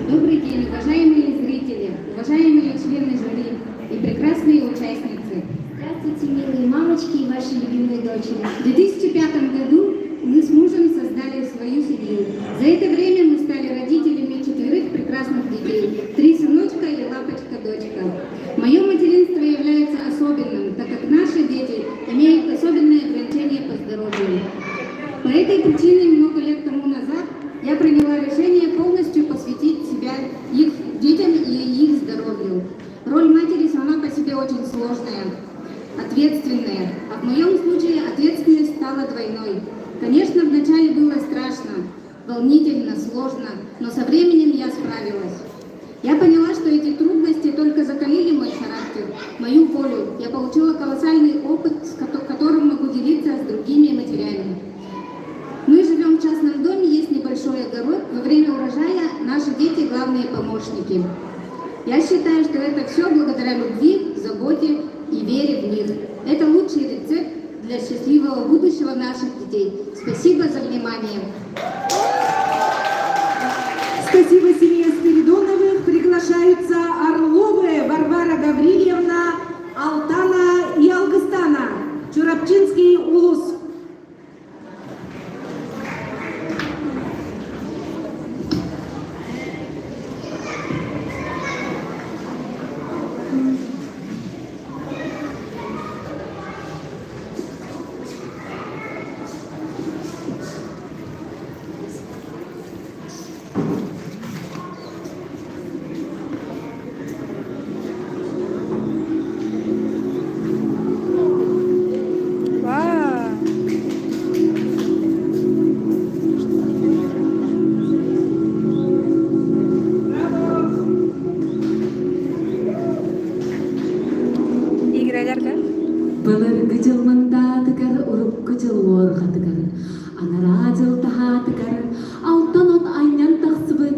Добрый день, уважаемые зрители, уважаемые члены жюри и прекрасные участницы. Здравствуйте, милые мамочки и ваши любимые дочери. В 2005 году мы с мужем создали свою семью. За это время мы стали Я приняла решение полностью посвятить себя их детям и их здоровью. Роль матери сама по себе очень сложная, ответственная. А в моем случае ответственность стала двойной. Конечно, вначале было страшно, волнительно, сложно, но со временем я справилась. Я поняла, что эти трудности только закалили мой характер, мою волю. Я получила колоссальный опыт, с которым могу делиться с другими матерями. Мы живем в частном доме, есть небольшой огород. Во время урожая наши дети главные помощники. Я считаю, что это все благодаря любви, заботе и вере в них. Это лучший рецепт для счастливого будущего наших детей. Спасибо за внимание. Спасибо семье Спиридоновых. Приглашаются Орловы Варвара Гаврильевна, Алтана и Алгыстана. Чурапчинский улус. Вау! Играларга Былыргы дьыл мындаатыгар, урукку дьыл уорҕатыгар, анараа дьыл таһаатыгар, алтан от анньан тахсыбыт.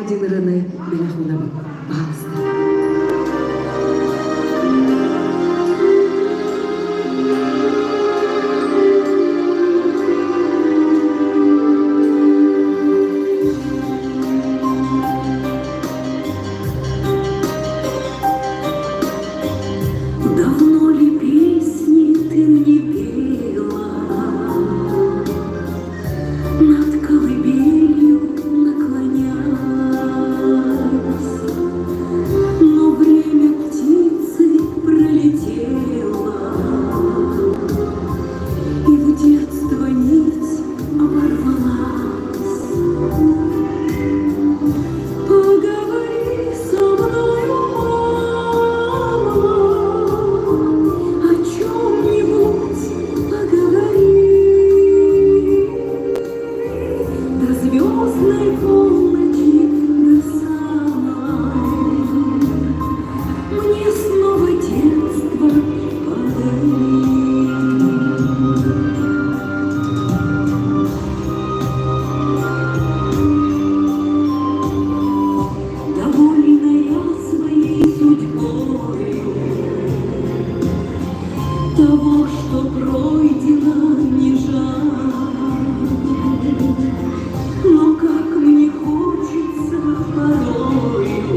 диэн ырыаны бэлэх уунабыт. Пожалуйста. Давно ли песни ты мне пела, Над колыбелью наклонясь? Но время птицы пролетело, И в детство нить оборвалась. Поговори со мною, мама, о чем-нибудь поговори. До звездной полночи, до самой, Мне снова детство подари. Довольна я своей судьбою, Того, что пройдено, не жаль. Но как мне хочется порою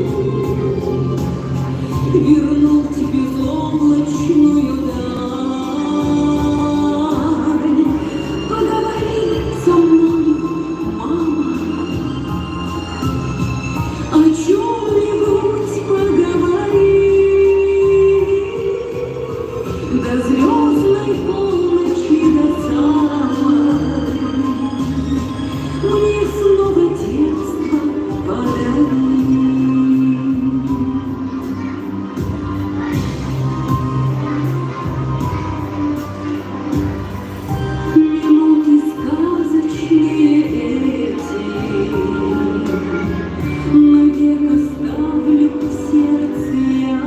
Вернуть безоблачную даль. Поговори со мной, мама, о чем-нибудь поговори. До звездной полночи, до самой, Мне снова детство подари. Минуты сказочные эти Навек оставлю в сердце я.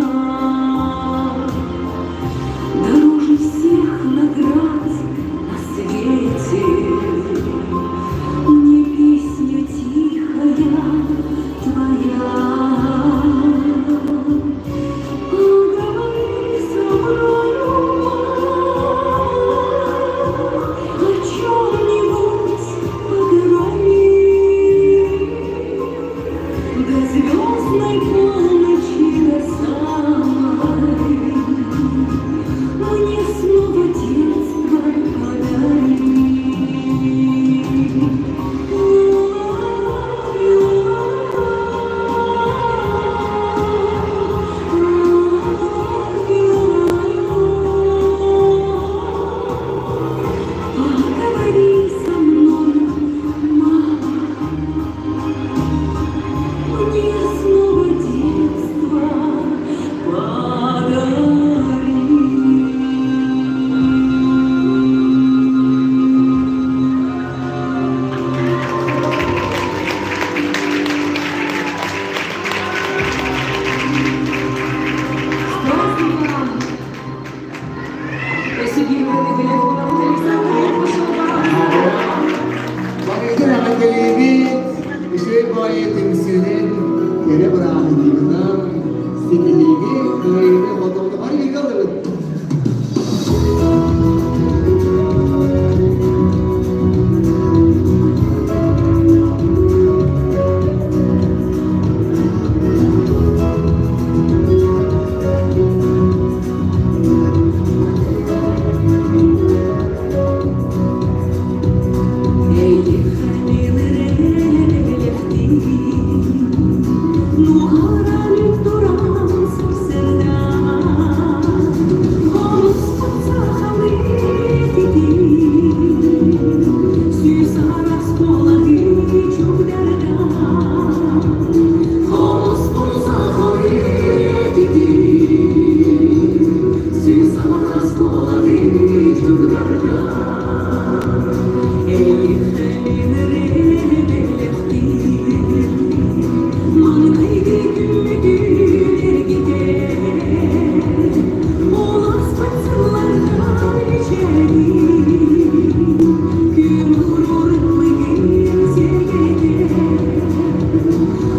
Дороже всех наград на свете Мне песня тихая твоя. Поговори со мною, мама, о чем-нибудь поговори. До звездной полночи, до самой, Мне снова детство подари. Поговори со мной, мама, мне снова детство подари. С праздником! Өссө биир ырыаны бэлэх уунабыт Александр Якушева, пожалуйста. Барыгытын эҕэрдэлиибит, үчүгэй баҕайы түмсүүнэн, кэрэ бырааһынньыгынан, ситиһиини, кыайыыны хотугуну бары бииргэ ыллыбыт.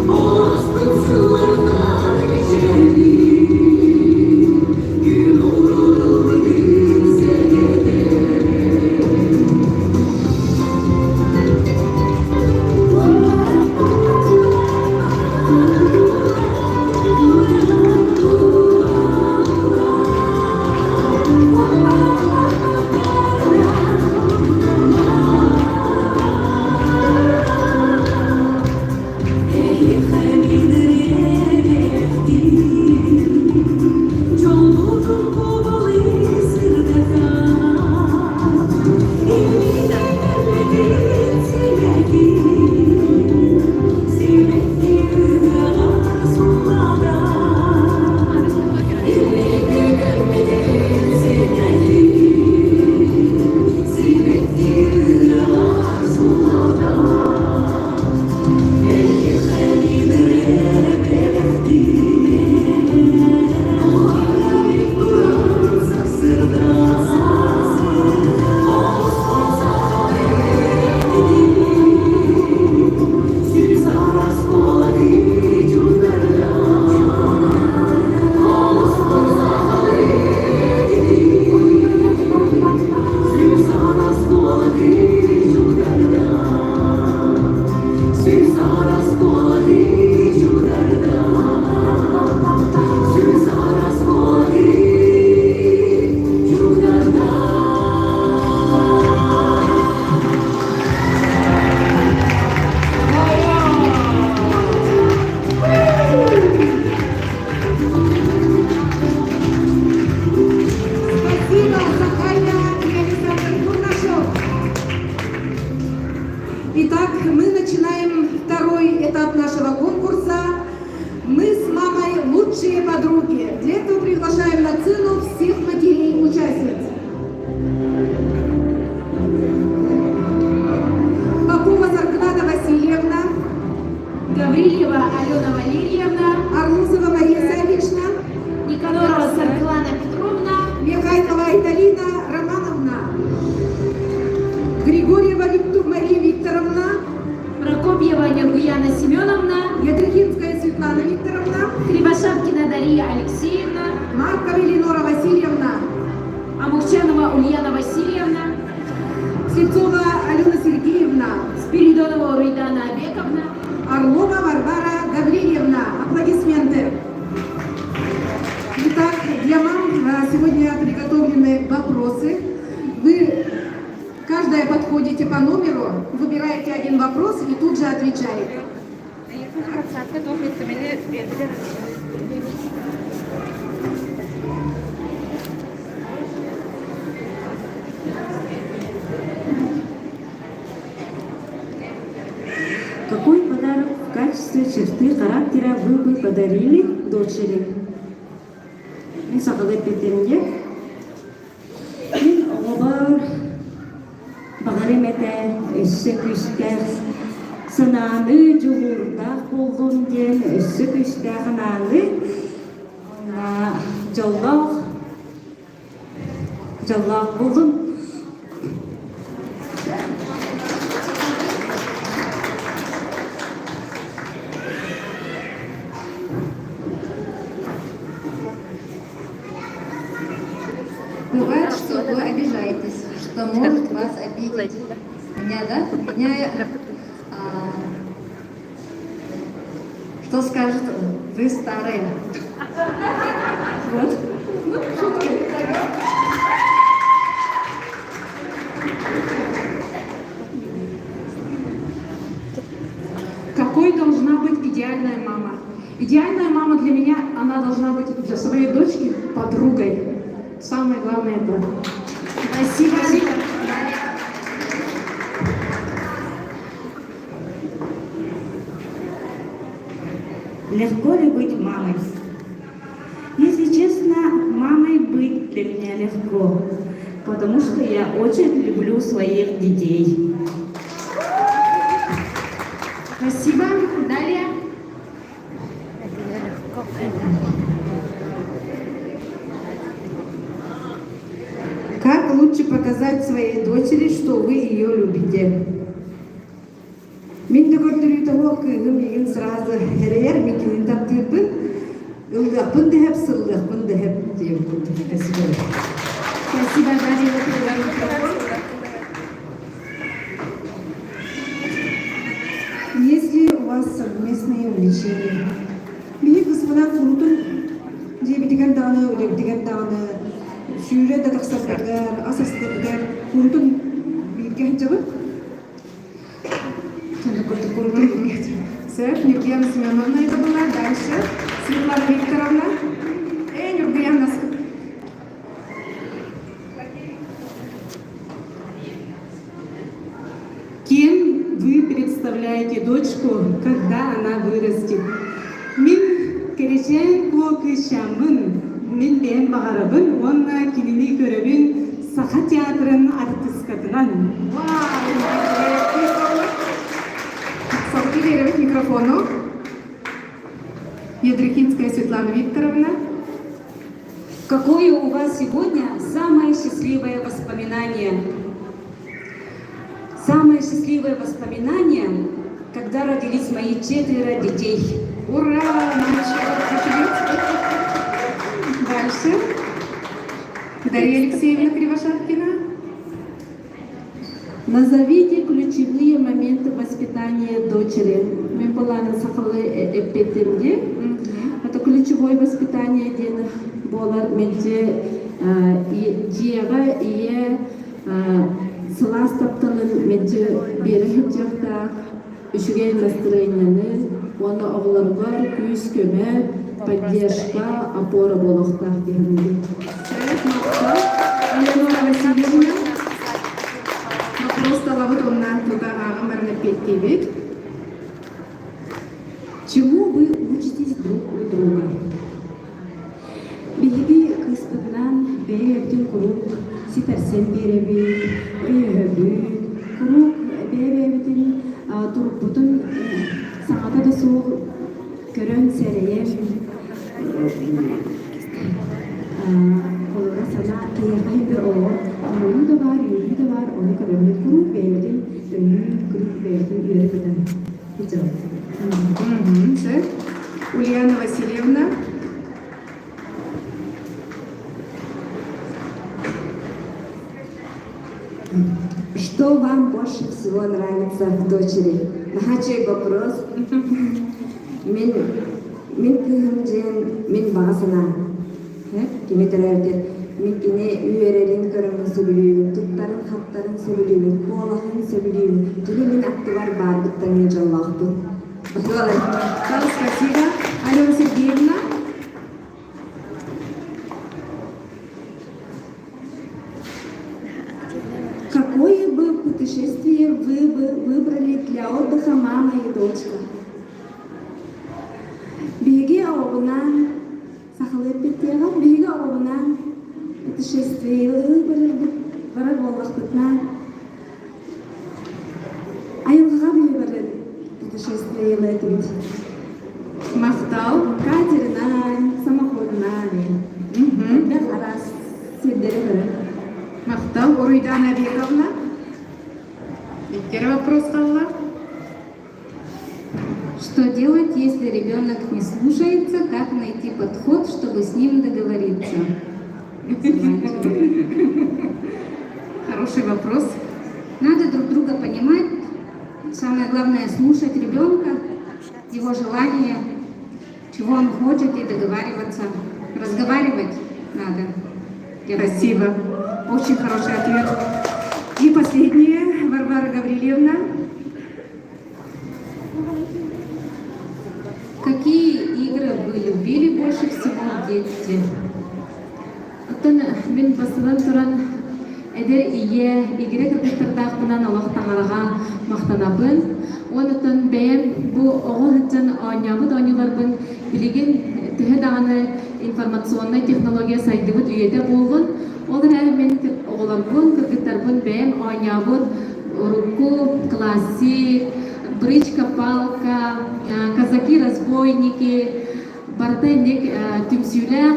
Күн Итак, мы начинаем второй этап нашего конкурса. Мы с мамой лучшие подруги. Для этого приглашаем на сцену всех матерей-участниц. Попова Зарклада Васильевна. Гаврилева Алена Валерьевна. Арбузова Мария Савична. Никанорова Сарклана Петровна. Михайлова Айталина Романовна. Григорьева Мария Викторовна. Прокопьева Нергуяна Семеновна. Ядрихинская Светлана Викторовна. Кривошапкина Дарья Алексеевна. Маркова Элеонора Васильевна. Амурчанова Ульяна Васильевна. Слепцова Алена Сергеевна. Спиридонова Руйдана Абековна. Орлова Варвара Гаврильевна. Аплодисменты. Итак, для мам сегодня приготовлены вопросы. Вы каждая подходите по номеру, выбираете один вопрос и тут же отвечаете. Какой подарок в качестве черты характера вы бы подарили дочери? Мин сахалыы эппиттэрингэ мин оҕобор баҕарым этэ өссө күүстээх санааны дьулуурдаах буоллун диэн өссө күүстээх анааны уонна дьоллоох дьоллоох буоллун. Бывает, что вы обижаетесь, что может вас обидеть. Меня, да? Меня, а, что скажет, вы старая. Вот. Ну, шутки. Какой должна быть идеальная мама? Идеальная мама для меня, она должна быть для своей дочки подругой. Самое главное это. Спасибо. Спасибо. Легко ли быть мамой? Если честно, мамой быть для меня легко, потому что я очень люблю своих детей. Спасибо. Далее. Как лучше показать своей дочери, что вы ее любите? Мин да көрдөрүүтэ суох кыыһым миигин сразу эрэйэр мин кинини таптыырбын ыллыахпын да сөп сыллыахпын да сөп диэн курдук спасибо. Спасибо, Дарья, передай микрофон. Есть ли у вас совместные увлечения? Биһиги кыыспынаан куруутун дьиэбитигэр даҕаны, үлэбитигэр даҕаны сүүрэ да тахсарбытыгар, ас астыырбытыгар куруутун бииргэ сылдьабыт. Сөп, Нюргуяна Семеновна это была. Дальше. Светлана Викторовна. Нюргуяна. Кем вы представляете дочку, когда она вырастет? Мин кэрэчээн куо кыысчааммын, мин бэйэм баҕарабын уонна кинини көрөбүн Саха театрын артыскатынан. Салгыы биэрэбит микрофону. Ядрихинская Светлана Викторовна. Какое у вас сегодня самое счастливое воспоминание? Самое счастливое воспоминание, когда родились мои четверо детей. Ура! Нам еще Дальше. Дарья Алексеевна Кривошапкина. Назовите ключевые моменты воспитания дочери. Мин буоллаҕына сахалыы эппиэттиэм дии. Это ключевое воспитание диэн буолар мэлдьи дьиэҕэ ийэ сылаас тапталын мэлдьи биэрэ сылдьыахтаах, үчүгэй настроениены уонна оҕолоругар күүс-көмө, поддержка, опора буолуохтаах диэн. Елена Васильевна. Вопрос талабыт оннан тута ааҕан баран эппиэттиибит. Чему вы учитесь друг у друга? Биһиги кыыспытынан бэйэ-бэйэбитин куруук ситэрсэн биэрэбит, өйөһөбүт, куруук бэйэ-бэйэбитин турукпутун саҥата да суох көрөн сэрэйэн олоро санаа киһиэхэ иһигэр олоҕор хомойуу да баар, үөрүү да баар, ону көрөммүт куруук бэйэбитин өйүү, куруук бэйэбитин үөрэ көтөн сылдьабыт. Сөп. Ульяна Васильевна. Что вам больше всего нравится в дочери? Наһаа вопрос. Мин мин кыыһым диэн мин баҕа санаам. Кини төрөөбүтэ. Мин кини үөрэрин көрөммүн сөбүлүүбүн, туттарын-хаптарын сөбүлүүбүн, куолаһын сөбүлүүбүн. Кини мин аттыбар баарбыттан мин дьоллоохпун. Спасибо. Алена Сергеевна. Какое бы путешествие вы бы выбрали для отдыха мама и дочка? Биһиги оҕобунаан сахалыы эппиттиэҕэ биһиги оҕобунаан путешествиелыы барарбыт барар буоллахпытына айылҕаҕа биһи барар путешествиелыы этибит. Махтал. Катерынан, самоходунан элбэх араас сирдэри көрөн. Махтал. Уруйдана Бековна. Иккери вопрос қалла. Что делать, если ребенок не слушается? Как найти подход, чтобы с ним договориться? Хороший вопрос. Надо друг друга понимать. Самое главное слушать ребенка, его желания, чего он хочет, и договариваться. Разговаривать надо. Я Спасибо. Очень хороший ответ. И последнее, Варвара Гаврилевна. Какие игры вы любили больше всего в детстве? Оттон мин бастатан туран эдэр ийэ игирэ кыргыттардаахпынан олох таҥараҕа махтанабын. Уонна бэйэм бу оҕо сылдьан оонньообут оонньууларбын билигин төһө даҕаны информационнай технология сайдыбыт үйэтэ буоллун, ол эрээри мин оҕолорбун, кыргыттарбын бэйэм оонньообут урукку классик, бричка-палка, казаки-разбойники, барыта инник түмсүүлээх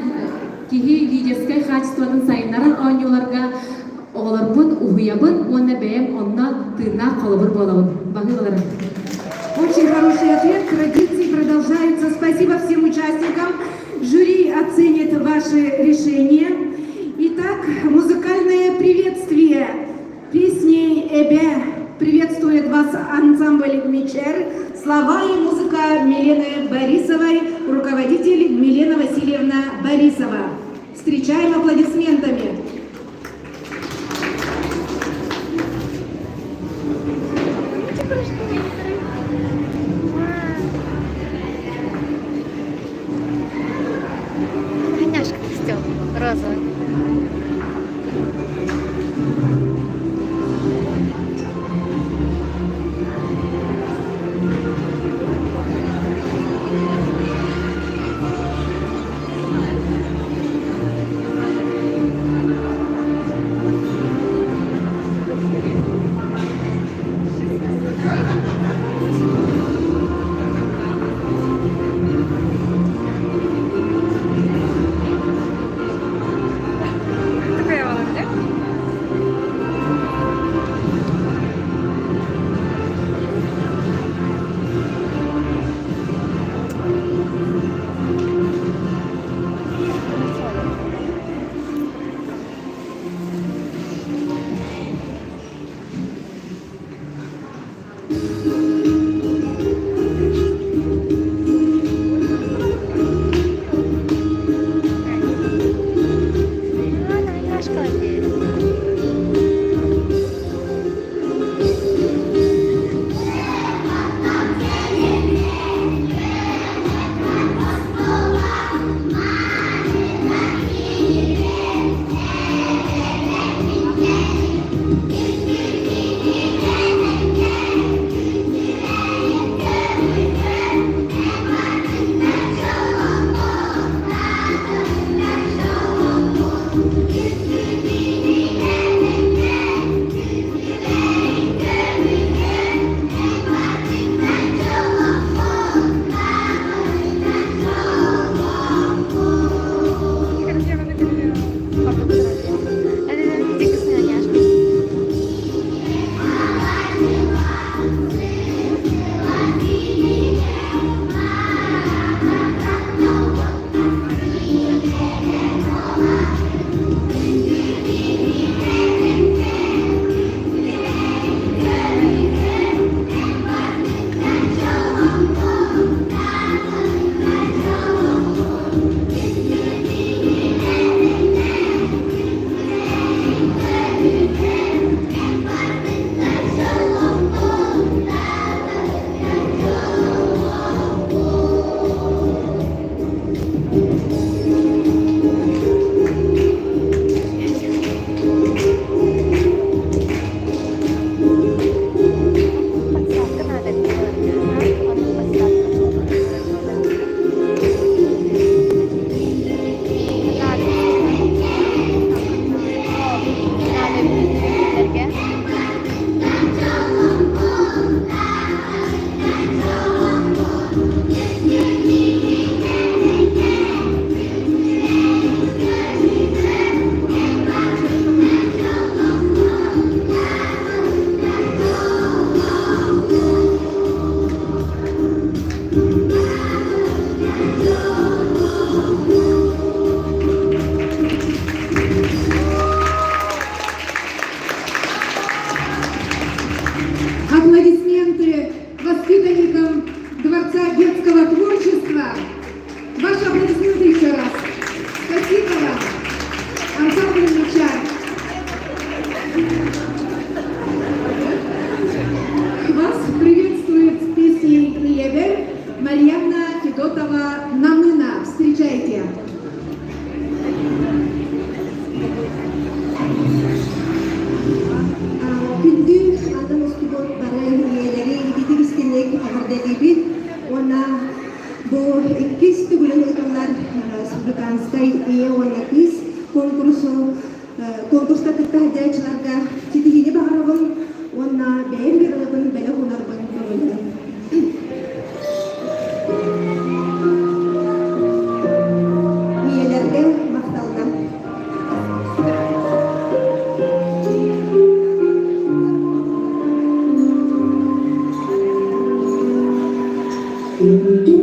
киһи лидерскэй хаачыстыбатын сайыннарар оонньууларга оҕолорбун уһуйабын уонна бэйэм онно тыыннаах холобур буолабын. Баһыылары. Очень хороший ответ. Традиции продолжаются. Спасибо всем участникам. Жюри оценит ваше решение. Итак, музыкальное приветствие. Песней «Эбэ» приветствует вас ансамбль «Мичер». Слова и музыка Милены Борисовой, руководитель Милена Васильевна Борисова. Встречаем аплодисментами. Няшка костюм розовый. Такая володя. Аплодисменты воспитанникам Дворца детского творчества. Ваши аплодисменты еще раз. Спасибо вам. Ансамбль «Меча». Вас приветствует с песней «Ийэбэр» Марьяна Федотова Намына. Встречайте. Күндү атын устубут бары ийэлэри ититик истинник эҕэрдэлиибит уонна бу иккис төгүлүн ыытыллар республиканскай ийэ уонна кыыс конкурсу конкурска кытта сылдьааччыларга ситиһиини баҕарабын уонна бэйэм геройбун бэлэх уунарбын көҥүллээн. Ийэлэргэ махталынан. Ийэбэр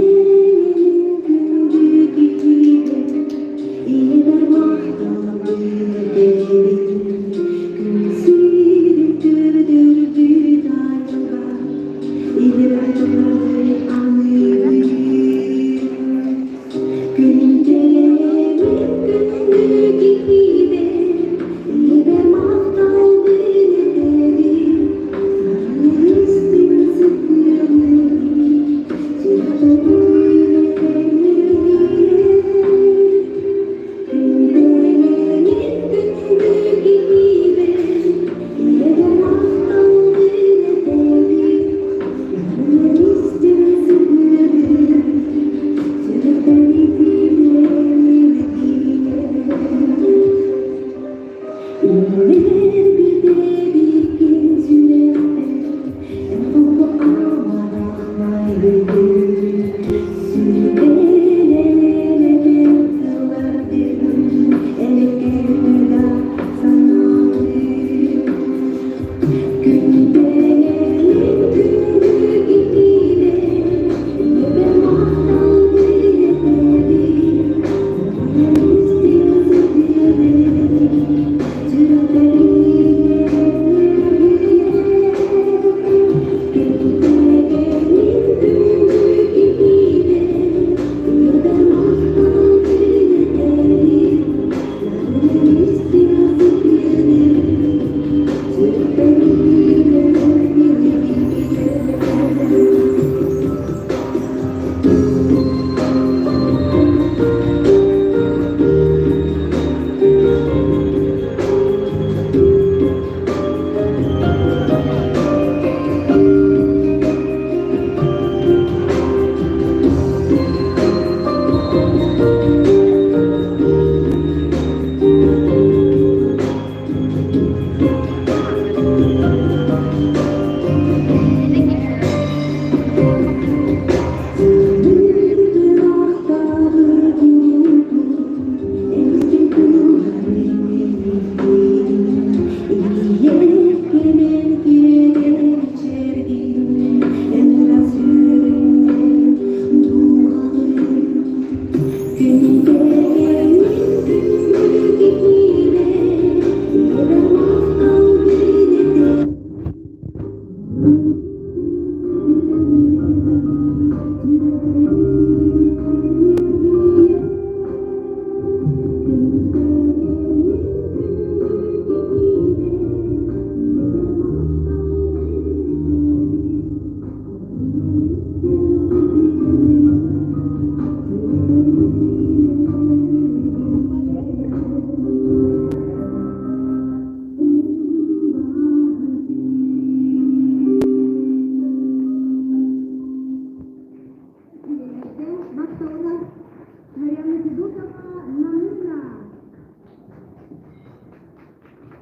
Марьяна Федотова Намына.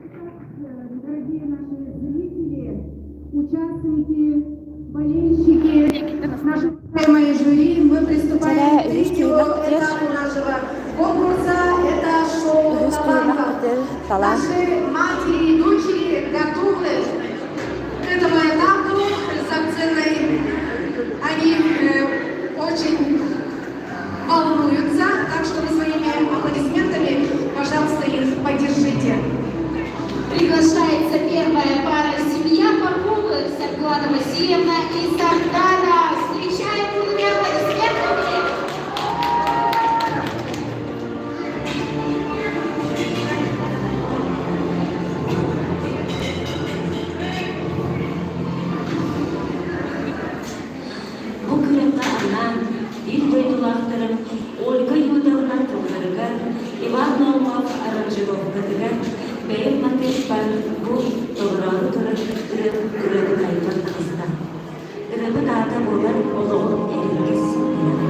Итак, дорогие наши зрители, участники, болельщики, наше уважаемое жюри, мы приступаем к третьему этапу нашего конкурса. Это шоу талантов. Наши матери и дочери готовы к этому этапу за сценой. Они очень волнуются, так что вы своими аплодисментами, пожалуйста, их поддержите. Приглашается первая пара «Семья Поповых» Саргылана. Саргылана Васильевна и Сардана. Встречаем бурными аплодисментами! Бу күрэххэ анаан биир дойдулаахтарым Ольга Юдовна тылларыгар, Иван Наумов аранжировкатыгар бэйэм матыыппар бу толороору турар ырыабын айбан таҕыста. Ырыабыт аата буолар олоҕум эрилгис бэлэҕэ.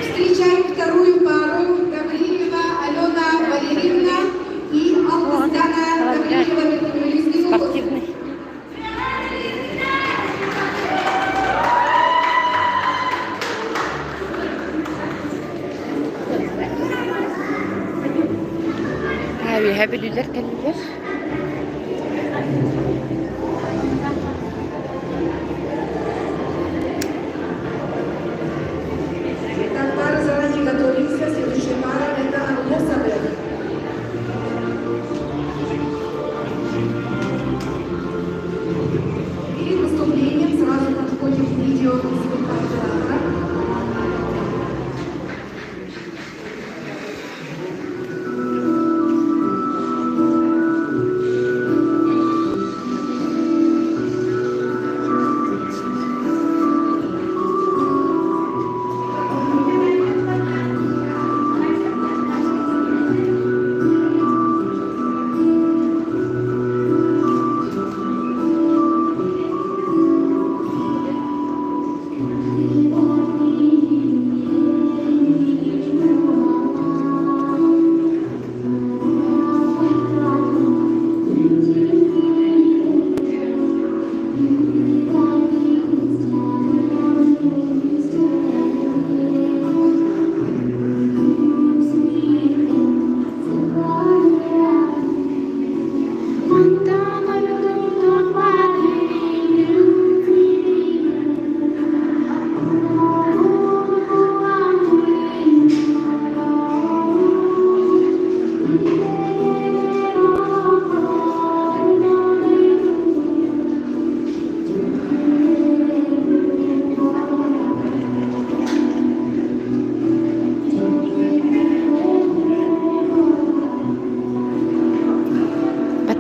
Встречаем вторую пару Гаврилина Алена Валерьевна и Алгустана Гаврилова. Спортивный. Үөһээ Бүлүүлэр кэллилэр. Итак, пара заранее готовимся. Следующая пара – это Орлосовы. Перед выступлением сразу подходим к видео звукооператора.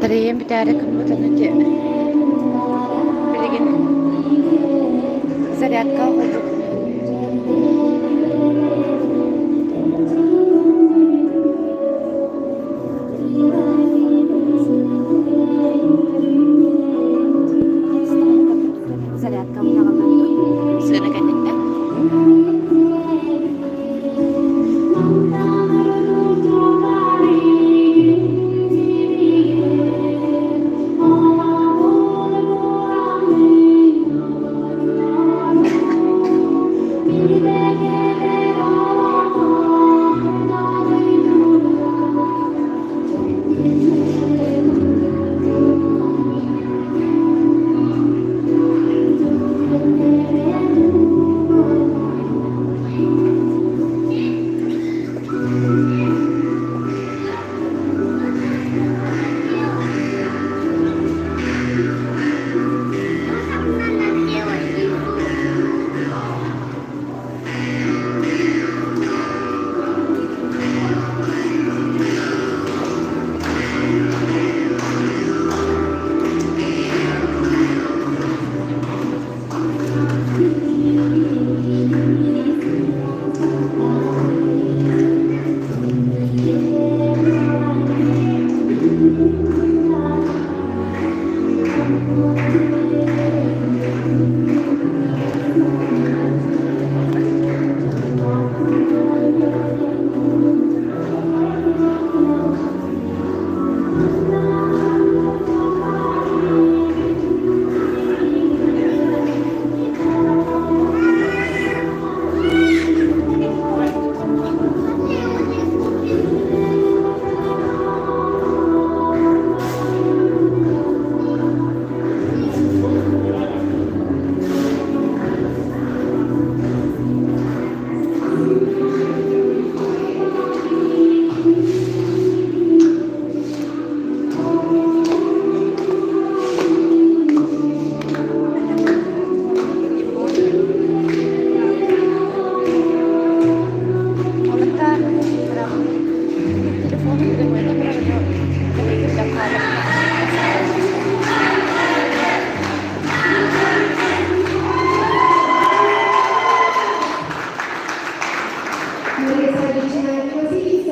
Батареям бүтээри гыммытын ити билигин зарядка курдук. Зарядка Сыана кэнниттэн. Мария Савична и Василий.